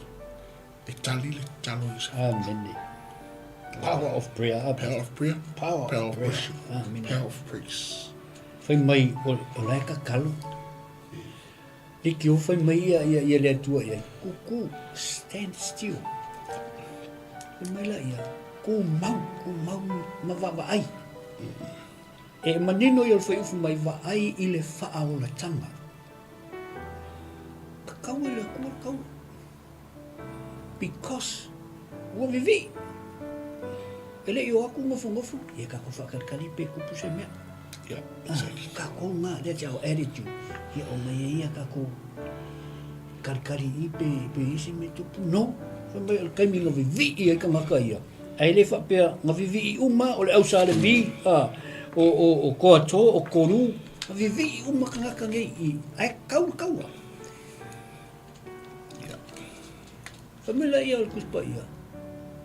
E tali le tatalo i Iosefatu. Amene. Power of prayer. Power of prayer. Power, power of prayer. Of worship. Amen. Power of praise. Fai mai o, o la e kakalo. Liki o fai mai ia ia ia le Atua ia. Kuku, stand still. Fai mai la ia, ku mau, ku mau ma vaavaai. E manino ia o le fuaiupu mai vaai i le faaolatanga. Kakau e le Atua le kaua. Because ua vivii. E le i o atu nofonofo, ia tatou faatalikali pe tupu se mea. Yeah, Ah, exactly. tatou na, that's our attitude. Ia o mai ai ia tatou kalikali i pe, pe isi me tupu. No, fai mai o le taimi na vivii ai tagata ia. Ae le faapea na vivii uma o le au Sa Levi, ah, o, o, o Koato, o Koru, na vivii uma tagata nei i, ae kau le kaua. Fai mai laia o le Tusi Paia,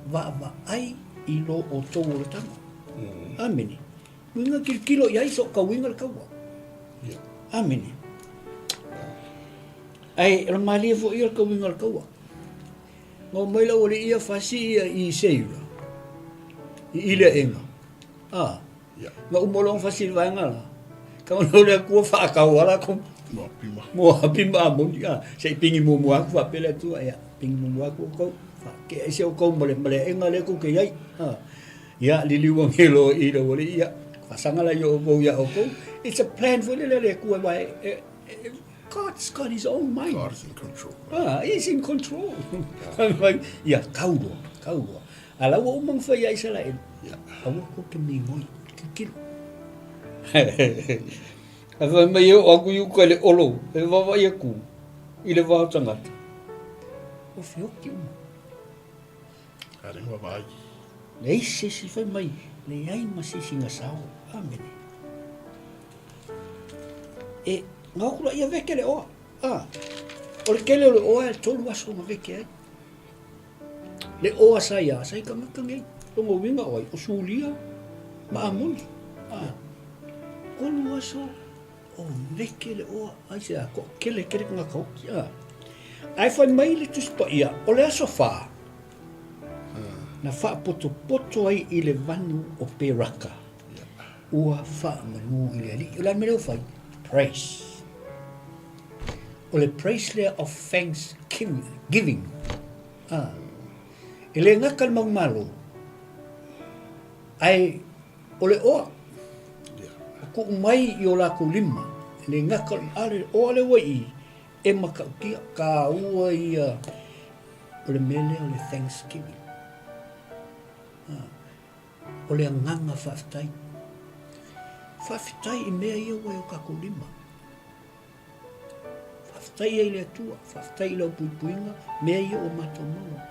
Vaavaai i lo outou olataga. Amene. Uiga kilokilo i ai sookauiga le kaua. Amene. Ae o le malie foi ia le kauiga o le kaua. Na omai le aualii ia fasi ia i Seira, i Ileaega. Ah, Na uma loa ona fasi i le vaega la, tago o le Atua faatau lava latou Moapi ma Amoni, a, se i pigi muamua atu faapea le Atua, ia, pigi muamua atu outou, faatea ese outou ma le, ma le aega lea tou te i ai. A, ia, liliu ane loa i le aualii, ia, faasaga laia o outou iā outou. It's a plan foi lele a le Atua, aua e, e, e, God's got his own mind. God is in control. Ah, he's in control. Ia, kau loa, kau loa. A la ua uma ona fai ia Isaraelu. Aua kou te migoi, tilotilo. Ae fai mai e oo atu i uka i le olo, e vaavaai atu i le va o tagata. Ua feoti uma. A le vaavaai. Leai se isi fai mai, leai ma se isi na sao. Amene. E, na o atu la ia veke le oa. Ah, o le tele o le oa e tolu aso na veke ai. Le oa sa iā, sa i tagata nei. Lona uiga o ai? O Sulia ma Amoni. Ah. Tolu aso o veke le oa, aisea, toatele tele tagata oti. Ah. Ae fai mai le Tusi Paia, o le aso whā, na faapotopoto ai i le vanu o Peraka, ua faamanu i le Alii. O le a le mea lea ua fai? Praise. O le praise lea of thanksgiving. Ah. E le gata le maumalo, ae o le oa. O tuu mai i o latou lima, e le gata a le oa lea ua i i, e matautia, taua ia o le mea lea o le thanksgiving. Ah. O le agaga faafetai. Faafetai i mea ia ua i o tatou lima. Faafetai ai i le Atua, faafetai i lau puipuiga, mea ia ua matou maua.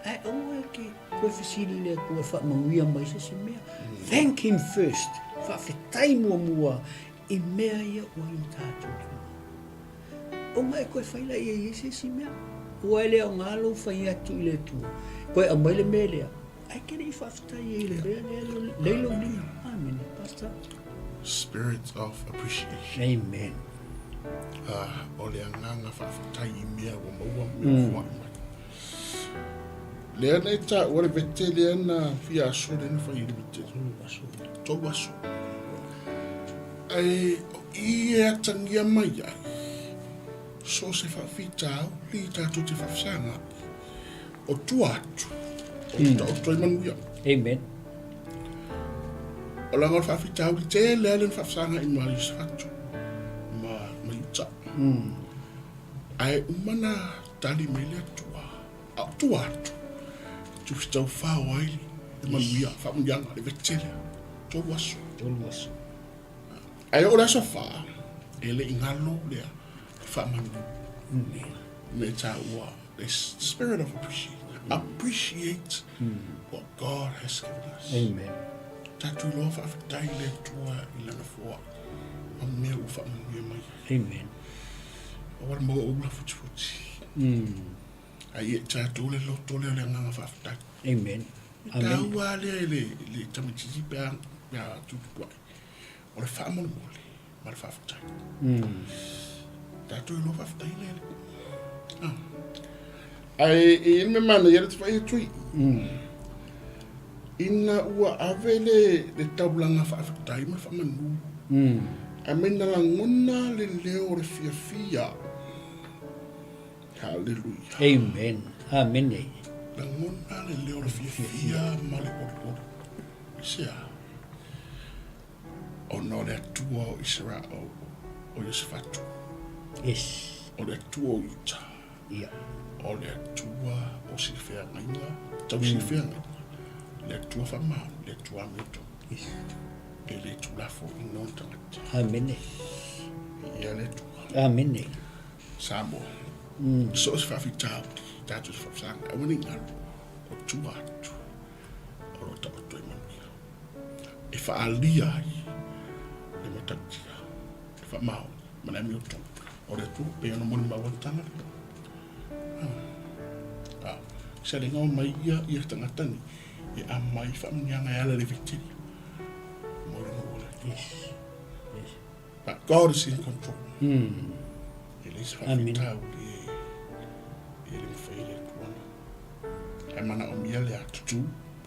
Ae aua e te toe fesili i le Atua e faamanuia mai se isi mea. Thank him first. Faafetai muamua i mea ia ua i o tatou lima. Ona e toe fai laia i ai se isi mea. Ua e le aoga lou fai atu i le Atua, toe aumai le mea lea. Ae te le i faafetai ai i le mea lea lei lou lima. Amene, Pastor. Spirit of appreciation. Amen. Ah, o le agaga faafetai i mea ua maua ma mea ua foai mai. Lea na e taua le vete lea na fia aso lea na fai i le vete. Tolu aso. Ae o i e atagia mai ai, so o se faafitauli tatou te faafesaga. O tua atu, o mm. taoto ai manuia. Amen. O langa o le faafitauli tele lea na faafesaga i ma Iosefatu ma, ma Iuta. Mm. Ae uma na tali mai le Atua, a o tua atu, tusi tau fao ai le manuia, faamanuiaga, le vete lea. Tolu aso. Tolu aso. Ae o le aso whā, e le i ngalo lea, faamanu. Mm. Me tāua. The spirit of appreciation. Appreciate what God has given us. Amen. Tatou iloa faafetai i le Atua i Lana foai ma mea ua faamanuia mai ai. Amen. Aua le maua ou lafutifoti. Ai e tatou le loto lea o le agaga faafetai. Amen. E taua lea i le, le tamaitiiti pe a, pe a tutupu ai. O le faamolemole ma le faafetai. Tatou iloa faafetai le le. Ah. Ae e i le mea manaia le te fai atu i. Ina ua ave le, le taulaga faafetai ma le faamanu. Ae mai na lagona le leo o le fiafia. Hallelujah. Amen. Amen. Lagona le leo o le fiafia ma le olioli. Aisea? Ona o le Atua o Isarael, o Iosefatu. Yes. O le Atua o Iuta. Ia. O le Atua o silafeagaiga, tau silafeagaiga. Le Atua faamaoni, le Atua amiotonu. Yes. E le tulafoina ona tagata. Amene. Ia le Atua. Amene. Samoa. So o se faafitauli, tatou te faafesagai, aua ne i galo, o tua atu. O lo o taoto ai manuia e faaalia ai le matautia, le faamaoni ma le amiotonu o le Atua, pei ona molimau ai le tala lea. Ah, se le ngao mai ia ia tagata nei e aumai faamanuiaga e ala i le viteria mo le nuu o le Atua. Yes. Yes. But God is in control. E leai se faafitauli e le mafai e le Atua ona. Ae manaomia le atutu,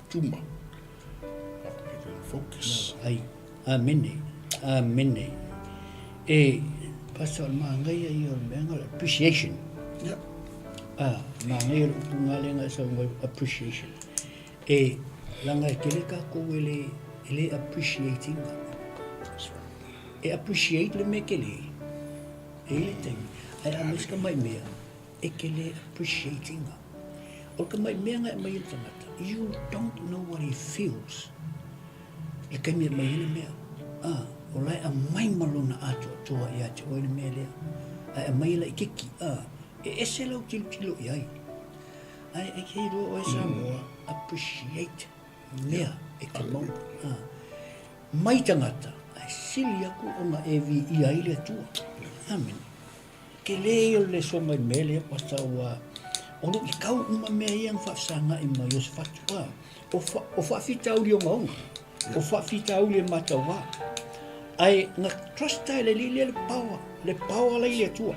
tumau. Focus. Ai, amene, amene. E, Pastor, o le manaia ia o le mea le appreciation. Yeah. Ah, manaia le upu ngā lenga e sau mai appreciation. E, langa e tele kākou e le, e le appreciate inga. That's right. E appreciate le mea kele. E i le taimi. Ae a mai ka mai mea, e te le appreciate inga. O le tamai mea nga e aumai e le tagata, you don't know what he feels i le taimi e aumai ai le mea. Ah, o la e aumai ma lona atoatoa ia te oe le mea lea. Ae aumai e laitiiti, ah, e ese lau tilotilo i ai. Ae e te iloa oe Samoa, appreciate mea e te maua. Ah, mai tagata, ae sili aku ona e viia ai le Atua. Amene. Tele ia o le soga i le mea lea pastor ua o luitau uma mea ia na faafesagai ma Iosefatu a o fa, o faafitauli ogaoga o faafitauli e matauā ae na trust e le alii lea le power le power la i le Atua.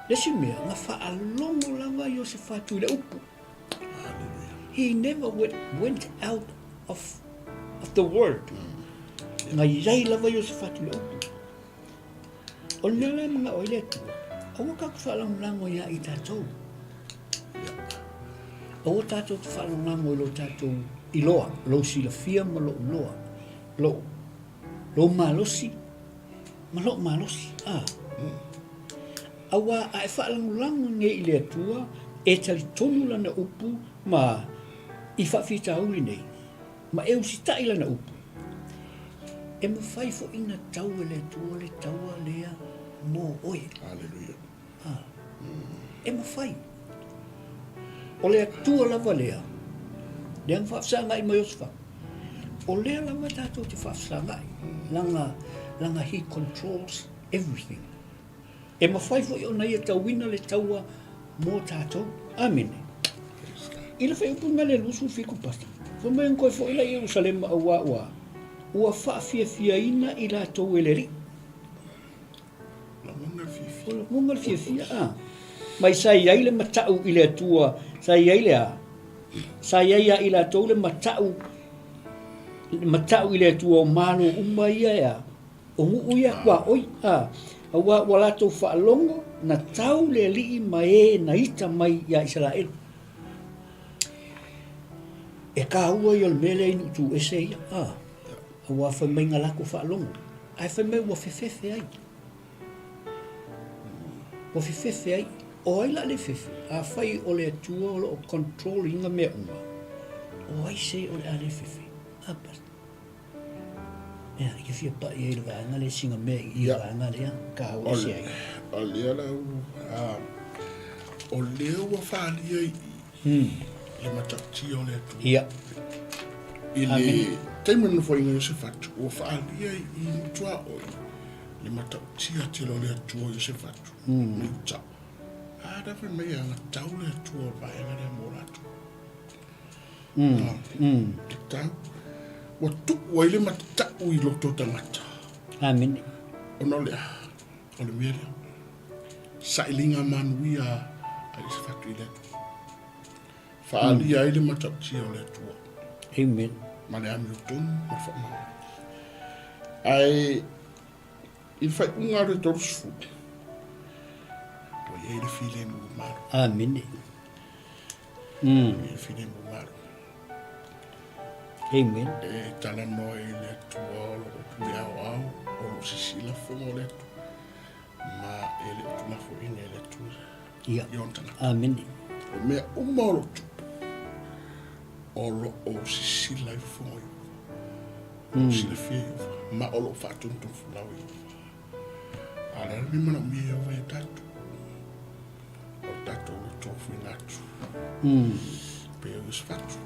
Le isi mea na faalogo lava Iosefatu i le upu. He never went, went out of, of the word. Na iai lava Iosefatu i le upu. O le mea la e manao ai le Atua, aua tatou faalagolago iā i tatou. Aua tatou te faalagolago i lo tatou iloa, lou silafia ma lou iloa, lou, lou malosi ma lou malosi. Ah. Auā a e faalagolago nei i le Atua, e talitonu lana upu ma i faafitauli nei, ma e usitai lana upu, e mafai foi na tau e le Atua le taua lea mo oe. Hallelujah. Ah. E mafai. O le Atua lava lea, lea na faafesagai mai Iosefa. O lea lava tatou te faafesagai, lana, lana he controls everything. E mafai foi ona ia tauina le taua mo tatou. Amene. I le faaiupuga le 27 pastor, fai mai na toe foi la i Ierusalema auā ua ua faafiafiaina i latou e le Alii. Lagona le fiafia. O lagona le fiafia, a. Mai sa i ai le matau i le Atua, sa i ai le a? Sa i ai ia i latou le matau, le matau i le Atua o malo uma ia e a? O nuu ia tuaoi, a, auā ua latou faalogo na tau le Alii ma e na ita mai iā Isaraelu. E kāua ia o le mea lea i nuu tu ese ia, a, auā fai mai na latou faalogo, ae fai mai ua fefefe ai. Ua fefefe ai. O ai la le fefe? Afai o le Atua o lo o control ina mea uma, o ai se o le a le fefe? A, pastor. Ea, e te fia pai ai i le vaega lea, sina mea i le vaega lea, kāua ese ai. O lea la u, O lea ua faaalia i i le matautia o le Atua. Ia. I le taimi o le nofoaiga o Iosefatu, ua faaalia i i tuaoi le matautia tele o le Atua o Iosefatu i uta. A da fai mai e agatau le Atua o le vaega lea mo latou. Tatau. Ua tuu ai le matatau i loto o tagata. Amene. Ona o le a? O le mea lea. Sailiga manuia a Iosefatu i le Atua. Faaalia ai le matautia o le Atua. Amen. Ma le amiotonu ma le faamaoni. Ae i le faaiuga o le 30, ua i ai le filemu malo. Amene. Ua i ai le filemu malo. Amen. E talanoa i le Atua o lo o pule aoao, o lo o sisila fofoga o le Atua, ma e le o tulafoina e le Atua i ona tagata. Amene. O mea uma o lo o tupu, o lo o sisila i fofoga o Ieova, o lo o silafia e Ieova, ma o lo o faatonutonu folau e Ieova. A o le a le mea e manaomia e Ieova ia tatou? O le tatou loto fuina atu. Pei o Iosefatu,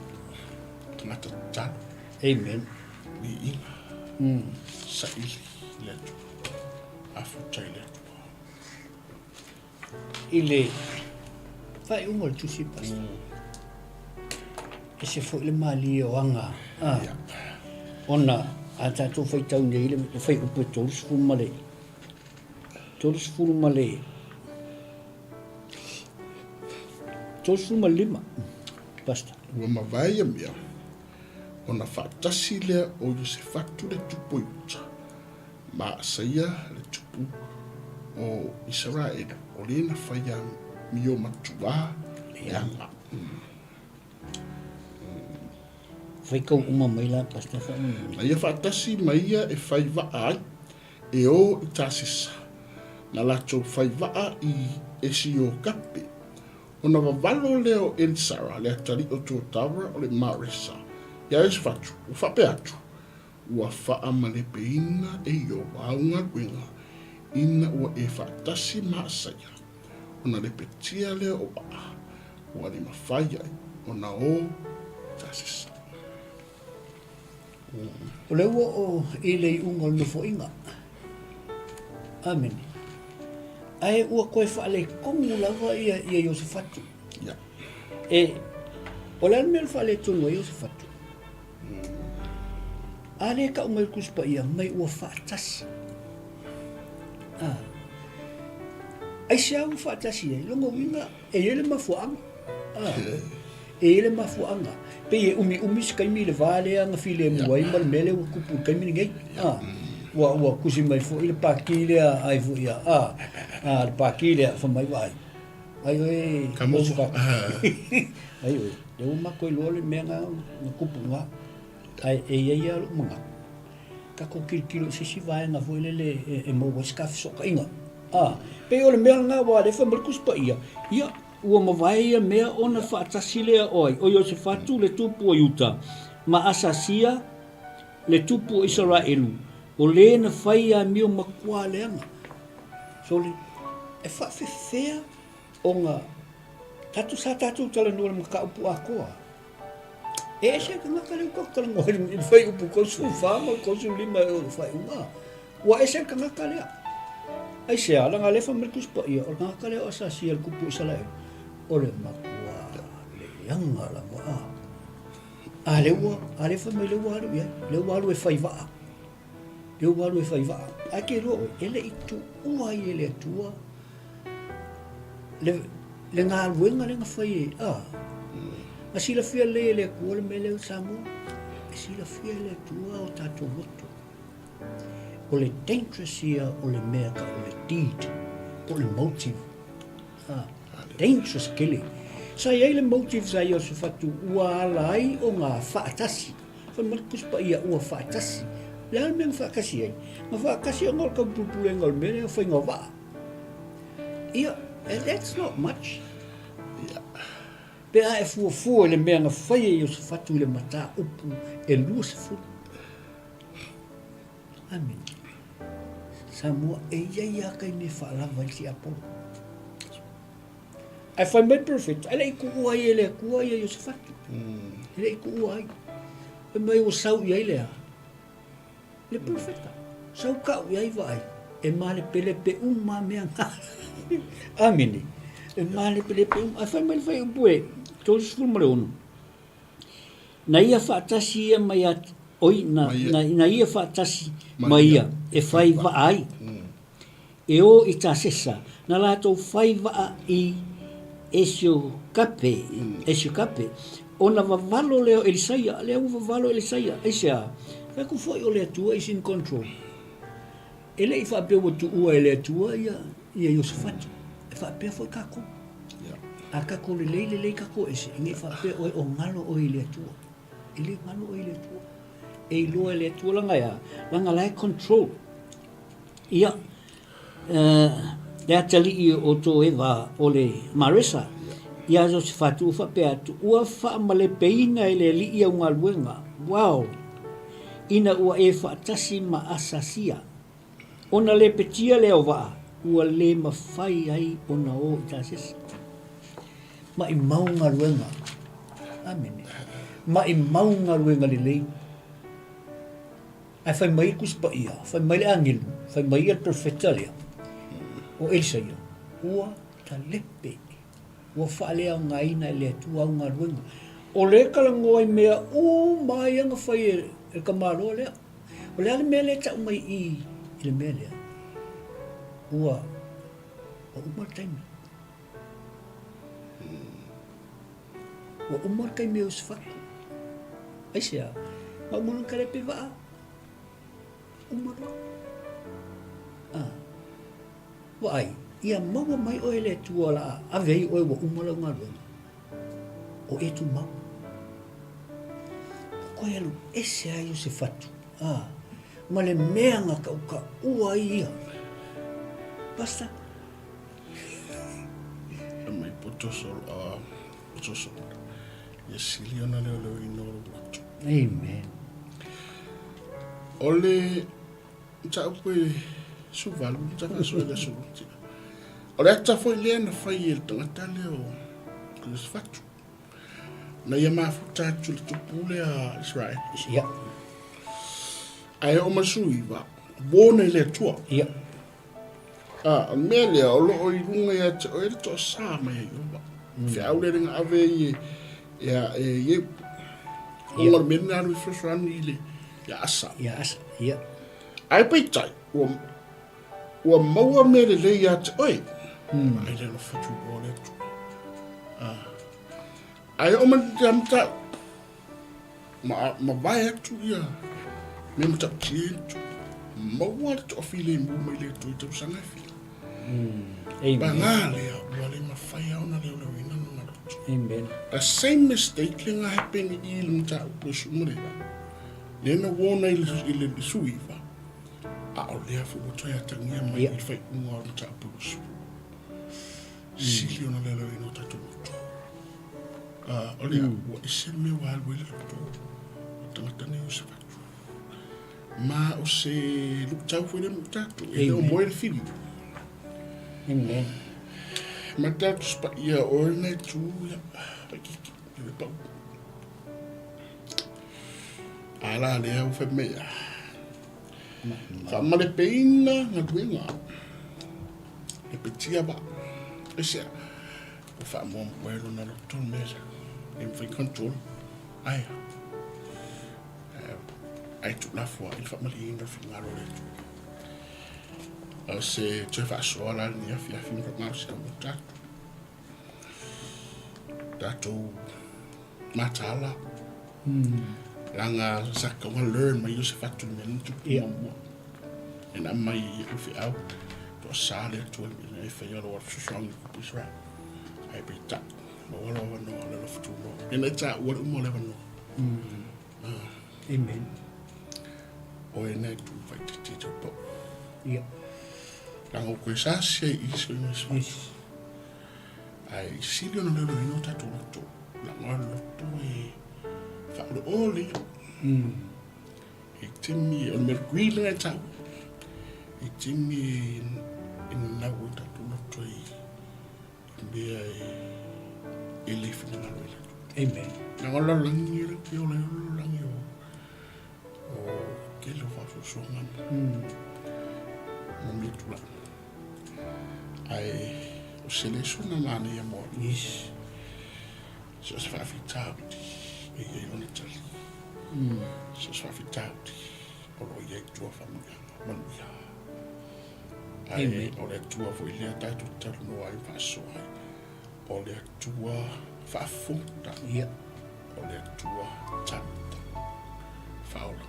tagata tatalo. Amen. Viiga. Saili i le Atua. Afuta i le Atua. I le faaiuga o le tusi pastor. Ese foi le malie o aga. Ah. Ona a tatou faitau nei le fuaiupu e 30 ma le 30 ma le 35, Pastor. Ua mavae ia mea, ona faatasi lea o Iosefatu le tupu o Iuta, ma Asaia le tupu o Isaraelu, o le na fai amio matuā leaga. Faitau uma mai la, Pastor. Na ia faatasi ma ia e fai vaa ai, e o i Tasisa, na latou fai vaa i Esiokape, ona vavalo lea o Elisara, le atalii o Tuataura o le Maresa, iā Iosefatu, ua faapea atu, Ua faamalepeina e Iowa au galuega ina ua e faatasi ma Asaia, ona lepetia lea o vaa, ua le mafai ai ona o i Tasisa. O lea ua oo i le iuga o le Nofoaiga. Amene. Ae ua toe faaletonu lava ia, ia Iosefatu. Yeah. E, o le a le mea na faaletonu ai Iosefatu? A lea e tau mai le Tusi Paia, mai ua faatasi. Ah. Aisea ua faatasi ai? Lona uiga, e i ai le mafuaaga. Ah. E i ai le mafuaaga. Pei e umiumi se taimi i le va lea na filemu ai ma le mea lea ua tupu i le taimi lenei. Ah. Ua, ua tusi mai foi le pati lea ai foi ia, ah, ah, le pati lea fai mai vaai. Ai oe, Ai oe, lea ua matou iloa le mea na, na tupu na. Ae e i ai lava lou manatu, tatou tilotilo i se isi vaega foi lele e, e maua ai se ta fesootaiga. Ah, pei o le mea lena aua o lea e fai mai le Tusi Paia, ia, ua mavae ia mea ona faatasi lea o ai, o Iosefatu le tupu o Iuta, ma Asasia le tupu o Isaraelu, o le na fai amio matua leaga. Sole, e faafefea ona tatou sa tatou talanoa i le mataupu atoa. E ese le tagata lea ua tatou talanoa i le fuaiupu 34 ma le 35 e o le faaiuga. Ua ese le tagata lea. Aisea, leaga o lea e fai mai le Tusi Paia, o le tagata lea o Asasia le tupu o Isaraelu, o le matua leaga lava. A, a lea ua, a lea fai mai lea ua alu i ai, lea ua alu e fai vaa. Lea ua alu e fai vaa. Ae te iloa oe, e le i tuua ai e le Atua le, le galuega lea na fai e, a, na silafia lelei e le Atua le mea lea o Samoa. E silafia e le Atua o tatou loto. O le dangerous ia o le mea tau o le deed, po o le motive. Ah, dangerous tele. Sa i ai le motive sa i o Sefatu ua ala ai ona faatasi. Fai mai le Tusi Paia ua faatasi. O le a le mea na faatasi ai? Na faatasi ona o le taupulepulega o le mea lea o faiga o vaa. Ia, and that's not much. Yeah. Pe a e fuafua i le mea na fai e Iosefatu i le mataupu e 20. Amene. Samoa, e i ai lava taimi e faalava ai le tiapolo. Ae fai mai le perofeta, e le i tuua ai e le Atua ia Iosefatu. E le i tuua ai. Fai mai ua sau i ai le a? Le perofeta. Sau kau i ai vaai, e malepelepe uma mea na. Amene. E malepelepe uma. Ae fai mai le fuaiupu e 36. Na ia faatasi ia mai oi, na, na, na ia faatasi ma ia e fai vaa ai. E o i Tasesa, na latou fai vaa i Esiokape, Esiokape, ona vavalo lea o Elisaia, lea ua vavalo Elisaia, aisea? Fai atu foi o le Atua is in control. E le i faapea ua tuua e le Atua ia, ia Iosefatu. E faapea foi tatou. A tatou lelei lelei tatou ese, ne i faapea oe o galo oe i le Atua. E le galo oe i le Atua. E iloa e le Atua lana e a? Lana la e control. Ia, le atalii o Toeva o le Maresa, iā Josefatu ua faapea atu, Ua faamalepeina e le Alii au galuega, wow, ina ua e faatasi ma Asasia. Ona lepetia lea o vaa, ua le mafai ai ona o i Tasesi. Maimau galuega. Amene. Maimau galuega lelei. Ae fai mai le Tusi Paia, fai mai le agelu, fai mai le perofeta lea, o Elisaia, ua talepe, ua faaleaogaina e le Atua au galuega. O lea e talanoa i mea uma ia na fai e le tamaloa lea. O le a le mea lea e tau mai i i i le mea lea? Ua, ua uma le taimi. Ua uma le taimi o Iosefatu. Aisea? Na uma lona kalepe vaa. Uma loa. Ah. Vaai, ia maua mai oe le Atua la ave ai oe ua uma lau galuega. O e tumau. O koe alu ese ai Iosefatu. Ah. Ma le mea na tautaua ai ia. Pastor, Mai poto solo, poto solo. Ia sili ona leoleoina o lou loto. Amen. O le mataupu e 18, ta faasoa i le aso Lua. O le ata foi lea na fai e le tagata lea o Iosefatu. Na ia mafuta atu i le tupu lea Israel. Ia. Ae oo mai le 19, warn e le Atua. Ia. A, o le mea lea, o loo i luga ia te oe le toasa mai a Ieova. Feau lea na ave ai e, e, e Ieu. Ona o le mea lena alu e fesoasoani i le, ia Asa. Ia Asa, ia. Ae peitai, ua, ua maua mea lelei ia te oe. Ai le alofa tuloa le Atua. Ae oo mai te amata, ma, mavae atu ia mea matautia i le Maua le toafilemu mai le Atua i tausaga e fia. Amen. Paga lea, ua le mafai lava ona leoleoina lona loto. Amen. The same mistake le nga happen i le mataupu e suma le iva. Lea na warn ai i le 19, a o lea foi ua toe atagia mai i le faaiuga o le mataupu 20. Sili ona leoleoina o tatou loto. O lea, ua ese le mea ua alu ai le loto o tagata nei o Sefatu. Ma o se luitau foi lea mo tatou, e le o moe le fili. Amen. Ma tatou spaia oe na tu ia, paikiki, i le pau. A la lea ua fai mai ia. Faamalepeina galuega. E petia ba. Aisea? Ua faamuamua e lona loto le mea lea. E mafai control. Ae. Ae tuulafo ai le faamalieina o le finagalo o le Atua. O se toe faasoa la lenei afiafi ma faamalosiau mo tatou. Tatou mataala. Langa sa kaunga learn mai Iosefatu le mea na tupu muamua. E na mai i au feau. Toa sa le Atua i le mea e faia loa le fesoasoani i kupu Israel. Ae peitai, maua loa avanoa o le alofa tunoa. E na i taua le uma o le avanoa. Amen. O e nei tu whaititi te pau. Ia. Langa o koe sa sia i iso i mai Yes. Ae i sili ona leoleoina o tatou loto. Langa o le loto e whaoleole. E timi, o le mea green lenga e tau. E timi e nau o tatou loto i mea e E le finagalo i le Atua. Amen. Leaga o le lalolagi e le pei o le lalolagi o o tele o faasoasoaga ma mea tulaga. Ae o se lesona manaia mo au. Yes. So o se faafitauli e i ai lona tali. So o se faafitauli o lo o i ai tua faamanuiaga, manuia. Ae Amen. o le Atua foi lea tatou te talanoa ai ma faasoa ai. O le Atua faafofoga. Ia. O le Atua tali faaola.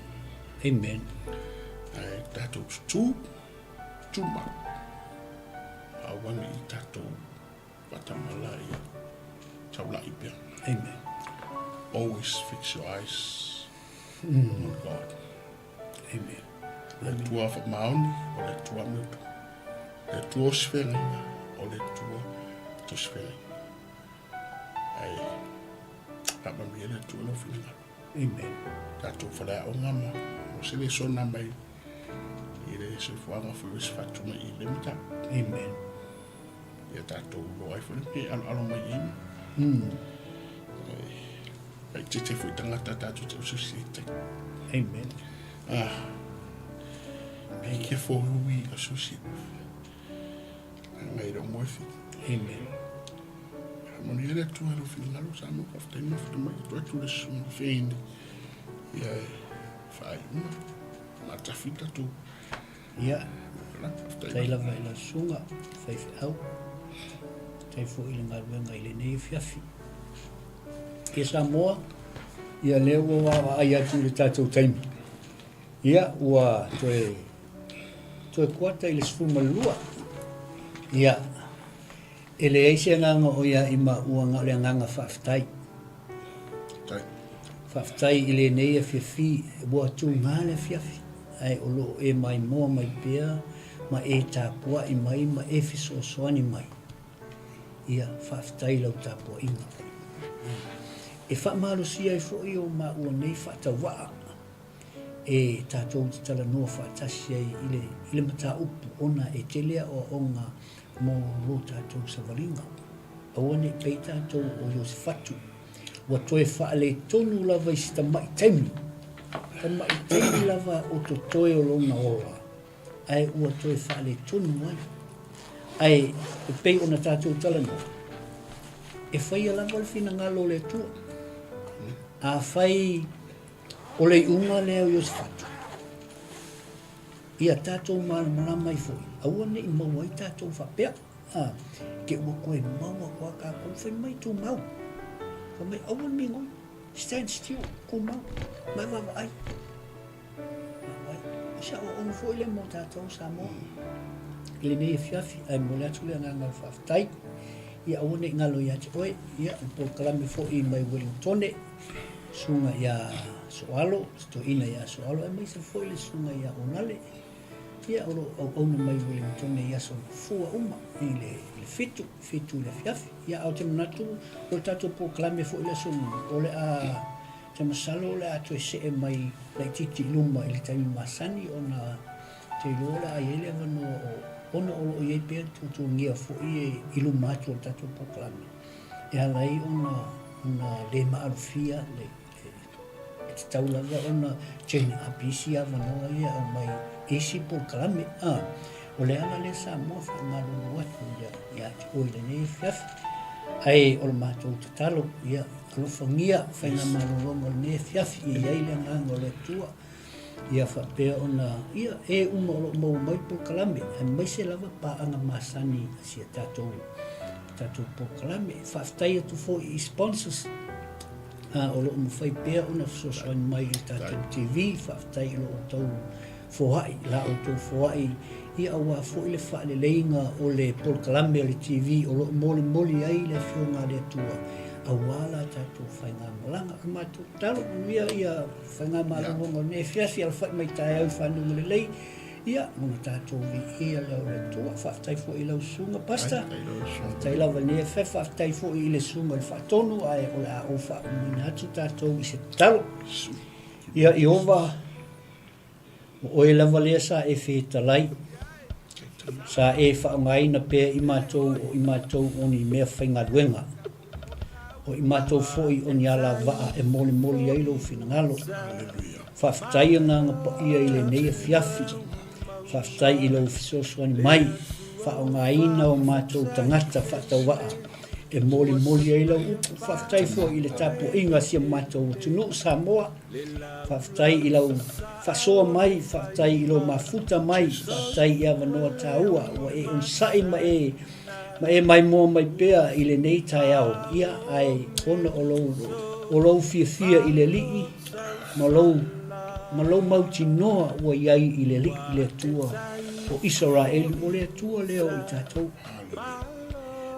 Amen. Ae tatou tutū, tumau. Aua ne i tatou faatamala ia taulai pea. Amen. Always fix your eyes on God. Amen. O le Atua faamaoni, o le Atua amiotonu. O le Atua osifeagaiga, o le Atua tosifeagaiga. Ae faamanuia le Atua lou finagalo. Amen. Tatou faleaoga ma o se lesona mai i le soifuaga foi o se faatuma i le mataupu. Amen. Ia tatou iloa ai foi le mea e aloalo mai ai. Faaeteete foi tagata tatou te associate ai. Amen. Ah, be careful who we associate with. Leaga e le o moe fili. Amen. Faamanuia le Atua i lou finagalo, Samoa, faafetai mafuta mai, atu atu le susuga feine. Ia e faaiuga, maatafi tatou. Ia, Faafetai faafetai lava i lau susuga, faifeau. Faafetai foi i le galuega i lenei afiafi. Ia Samoa, ia lea ua vaavaai atu i le tatou taimi. Ia, ua toe, toe kuata i le 12. Ia, e leai se agaga o ia i maua na o le agaga faafetai. Faafetai i lenei afiafi, ua tuga le afiafi, ae o lo o e maimoa mai pea ma e tapuai mai ma e fesoasoani mai. Ia, faafetai i lau tapuaiga. E faamalosia ai foi o maua nei faatauvaa e tatou te talanoa faatasi ai i le, i le mataupu ona e tele aoaoga mo lo tatou savaliga. Aua ne i pei tatou o Iosefatu, ua toe faaletonu lava i si tamai taimi, tamai taimi lava o totoe o lona ola, ae ua toe faaletonu ai. Ae e pei ona tatou talanoa, e faia lava le finagalo o le Atua. Afai o le iuga lea o Iosefatu, ia tatou malamalama ai foi, aua ne i maua ai tatou faapea, a, te ua toe maua atu lava tatou, fai mai tumau, fai mai aua le migoi, stand still, tumau, ma e vaavaai. Vaavaai. O se aoaoga foi lea mo tatou Samoa i lenei afiafi, ae momoli atu le agaga o le faafetai, ia aua ne i galo ia te oe, ia le polokalame foi mai Wellingtone, susuga ia Soalo, se toeaina ia Soalo, aemaise foi le susuga ia Onale, ia o lo o auauna mai Wellingtone i aso fua uma i le 7, 7 i le afiafi. Ia, ae ou te manatu o le tatou polokalame foi i le aso Lua, o le a, ou te masalo o le a toe see mai laitiiti i luma i le taimi masani ona ou te iloa o le a i ai le avanoa o, ona o lo o i ai pea le tuatuagia foi i luma atu o le tatou polokalame. E ala ai ona ona le maalofia le e tatau lava ona turn up isi avanoa ia e aumai i isi polokalame. A, o le ala lea Samoa faamalulu atu ia ia te oe i lenei afiafi. Ae o le matou tatalo, ia alofagia faigamalologa o lenei afiafi, ia i ai le agaga o le Atua. Ia faapea ona, ia, e uma o lo o maua mai polokalame, aemaise lava paaga masani a si a tatou, tatou polokalame. Faafetai atu foi i sponsors a, o lo o mafai pea ona fesoasoani mai i le tatou TV. Faafetai i lo outou foai, la outou foai, ia aua foi le faaleleiga o le polokalame a le TV o lo o molimoli ai le Afioga a le Atua aua la tatou faigamalaga. O le matou tatalo, manuia ia Faigamalologa o lenei afiafi, alafai mai taeao i fanuga lelei, ia, ona tatou viia lea o le Atua. Faafetai foi i lau susuga, Pastor. Faafetai lava i lenei afiafi, faafetai foi i le susuga i le Faatonu, ae o le a ou faaumaina atu tatou i se tatalo. Ia, Ieova, o oe lava lea sa e fetalai, sa e faaaogaina pea i matou o i matou o ni mea faigaluega. O i matou foi o ni alavaa e molimoli ai lou finagalo. Faafetai Agaga Paia i lenei afiafi. Faafetai i lou fesoasoani mai, faaaogaina o matou tagata faatauvaa e molimoli ai lau upu. Faafetai foi i le tapuaiga a si o matou atunuu Samoa. Faafetai i lau faasoa mai, faafetai i lou mafuta mai, faafetai i avanoa taua ua e onosai ma e ma e maimoa mai pea i lenei taeao, ia, ae ona o lou, o lou fiafia i le Alii, ma lou, ma lou mautinoa ua i ai i le Alii, le Atua o Isaraelu, o le Atua lea o i tatou.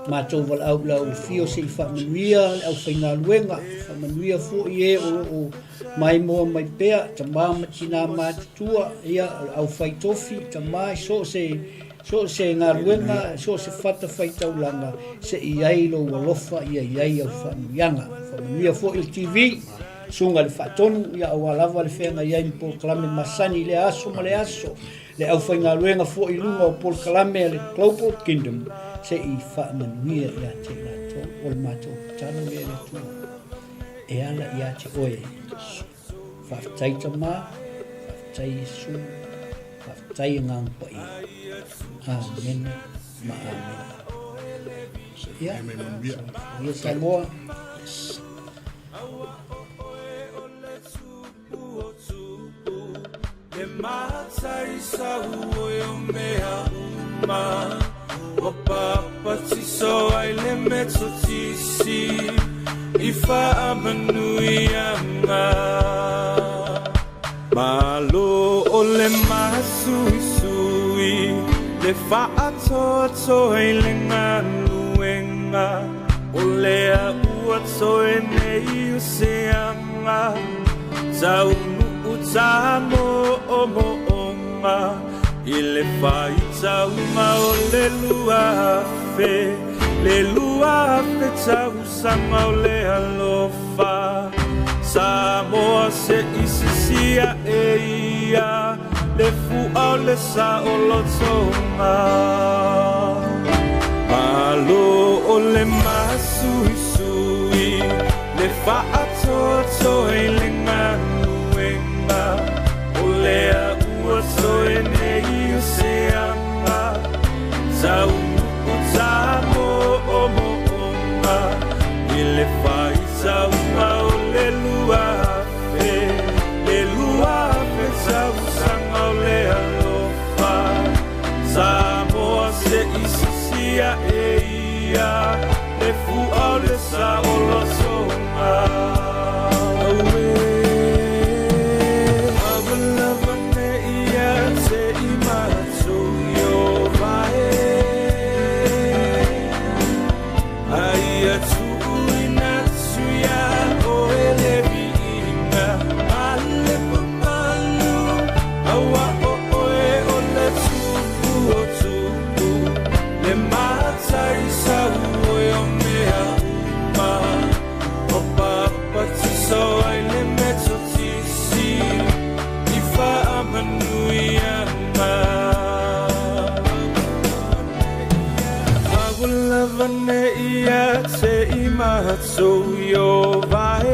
Matou valaau i lau afio se i faamanuia le aufaigaluega, faamanuia foi e o lo o maimoa mai pea, tama ma tina matutua, ia, o le aufaitofi, tama i so o se So o se galuega, so o se fatafaitaulaga, se i ai lou alofa, ia i ai au faamanuiaga. Faamanuia foi i le TV, susuga i le Faatonu, ia aua lava le feagai ai ma polokalame masani i lea aso ma lea aso. Le aufaigaluega foi i luga o polokalame a le Global Kingdom, se i faamanuia ia te i latou. O le matou tatalo lea e le Atua, e ala ia te oe. Faafetai Tama, faafetai Iesu, faafetai Agaga Paia. Amene ma amene. Ia, ia Samoa. Le mata i sa o mea uma Ua papatiso ai le metotisi I faamanuiaga Malo o le masuisui Le faatoatoa i le galuega O lea ua toe nei o se aga Taunuu tamoomooga I le faitauga o le 2000 Le 2000 tausaga o le alofa Samoa se i sisia e ia Le fua o le saolotoga Malo o le masuisui Le faatoatoa i le galuega O lea ua toe nei o se aga Taunuu tamoomooga I le faitauga o le 2000 Le 2000 tausaga o le alofa Samoa se i sisia e ia Le fua o le saolotoga Auē Lava lava ne ia te i matou Ieova e A ia tuuina atu iā oe le viiga ma le mamalu Auā o oe o le Tupu o tupu Le matai sau oe o mea uma Ua papatiso ai le Metotisi I faamanuiaga A ua lava nei ia te i matou Ieova e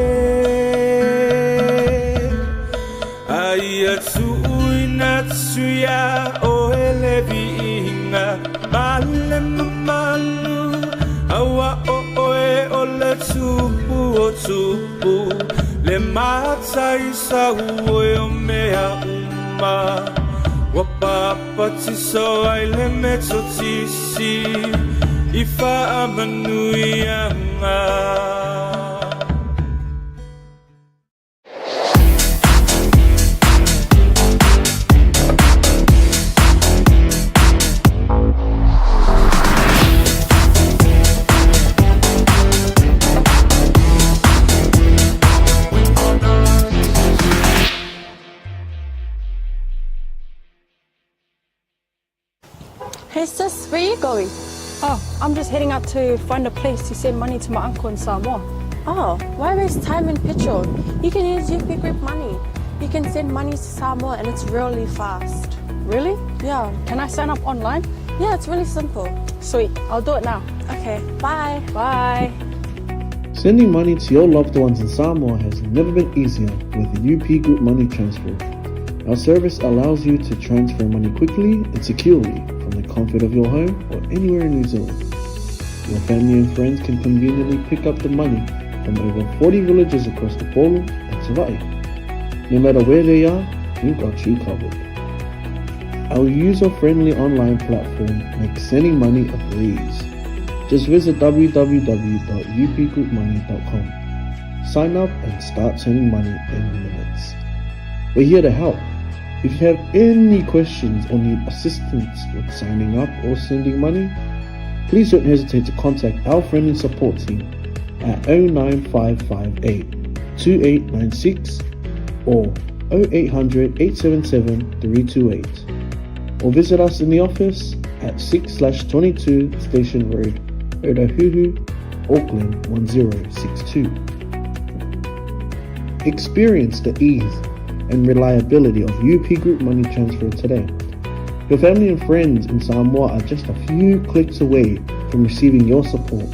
A ia tuuina atu iā oe le viiga ma le mamalu Auā o oe o le Tupu o tupu Le matai sau oe o mea uma Ua papatiso ai le Metotisi I faamanuiaga. Hey sis, where you going? Oh, I'm just heading out to find a place to send money to my uncle in Samoa. Oh, why waste time and petrol? You can use UP Group Money. You can send money to Samoa and it's really fast. Really? Yeah. Can I sign up online? Yeah, it's really simple. Sweet, I'll do it now. Okay, bye. Bye. Sending money to your loved ones in Samoa has never been easier with UP Group Money Transfer. Our service allows you to transfer money quickly and securely from the comfort of your home or anywhere in New Zealand. Your family and friends can conveniently pick up the money from over 40 villages across the Polo and Savai'i. No matter where they are, we've got you covered. Our user-friendly online platform makes sending money a breeze. Just visit www.upgroupmoney.com. Sign up and start sending money in minutes. We're here to help. If you have any questions or need assistance with signing up or sending money, please don't hesitate to contact our friendly support team at 09558 2896 or 0800 877 328 or visit us in the office at 6/22 Station Road, Otahuhu, Auckland 1062. Experience the ease and reliability of UP Group Money Transfer today. Your family and friends in Samoa are just a few clicks away from receiving your support.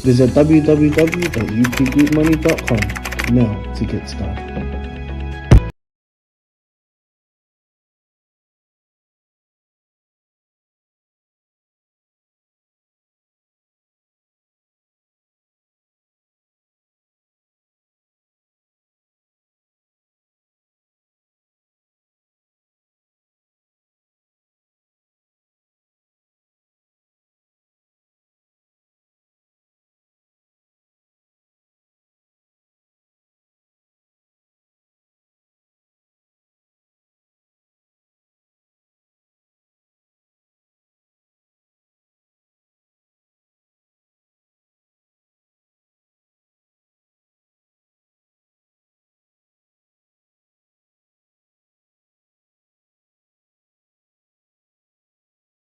Visit www.upgroupmoney.com now to get started.